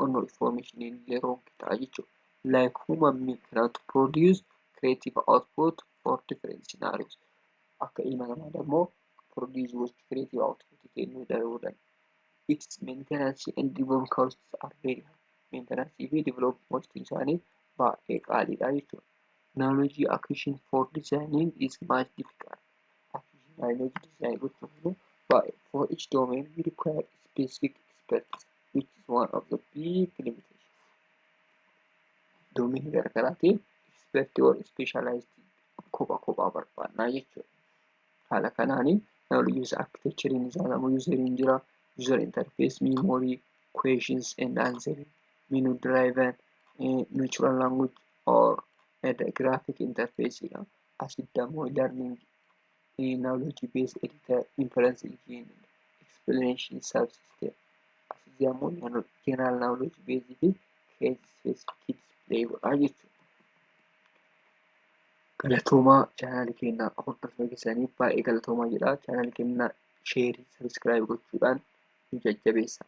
ono information illee wrong ta'a jechuudha. Like human being cannot produce creative output for different scenarios. Akka ilma namaa immoo produce gochuu creative output kennuu danda'uu danda'a. Its maintenance and development costs are very high. Maintenance fi development cost isaanii baay'ee qaaliidha jechuudha. Knowledge acquisition for designing is much difficult. Acquisition knowledge design gochuuf baay'ee for each domain we require specific expertise, which is one of the big limitations. Domain garaagaraatiin expert or specialized kophaa kophaa barbaannaa jechuudha. Haala kanaanii knowledge user architecture isaa useriin jira, user interface, memory, questions and answering, menu driven, natural language or the graphic interface dha. Asitti ammoo learning knowledge based editor, inference engine, explanation subsystem. Asitti ammoo general knowledge base fi case specific display godha jechuudha. Galatoomaa chaanaalii keenya hordoftoota keessaniif baay'ee galatoomaa jedha. Chaanaalii keenya share, subscribe gochuudhaan nu jajjabeessa.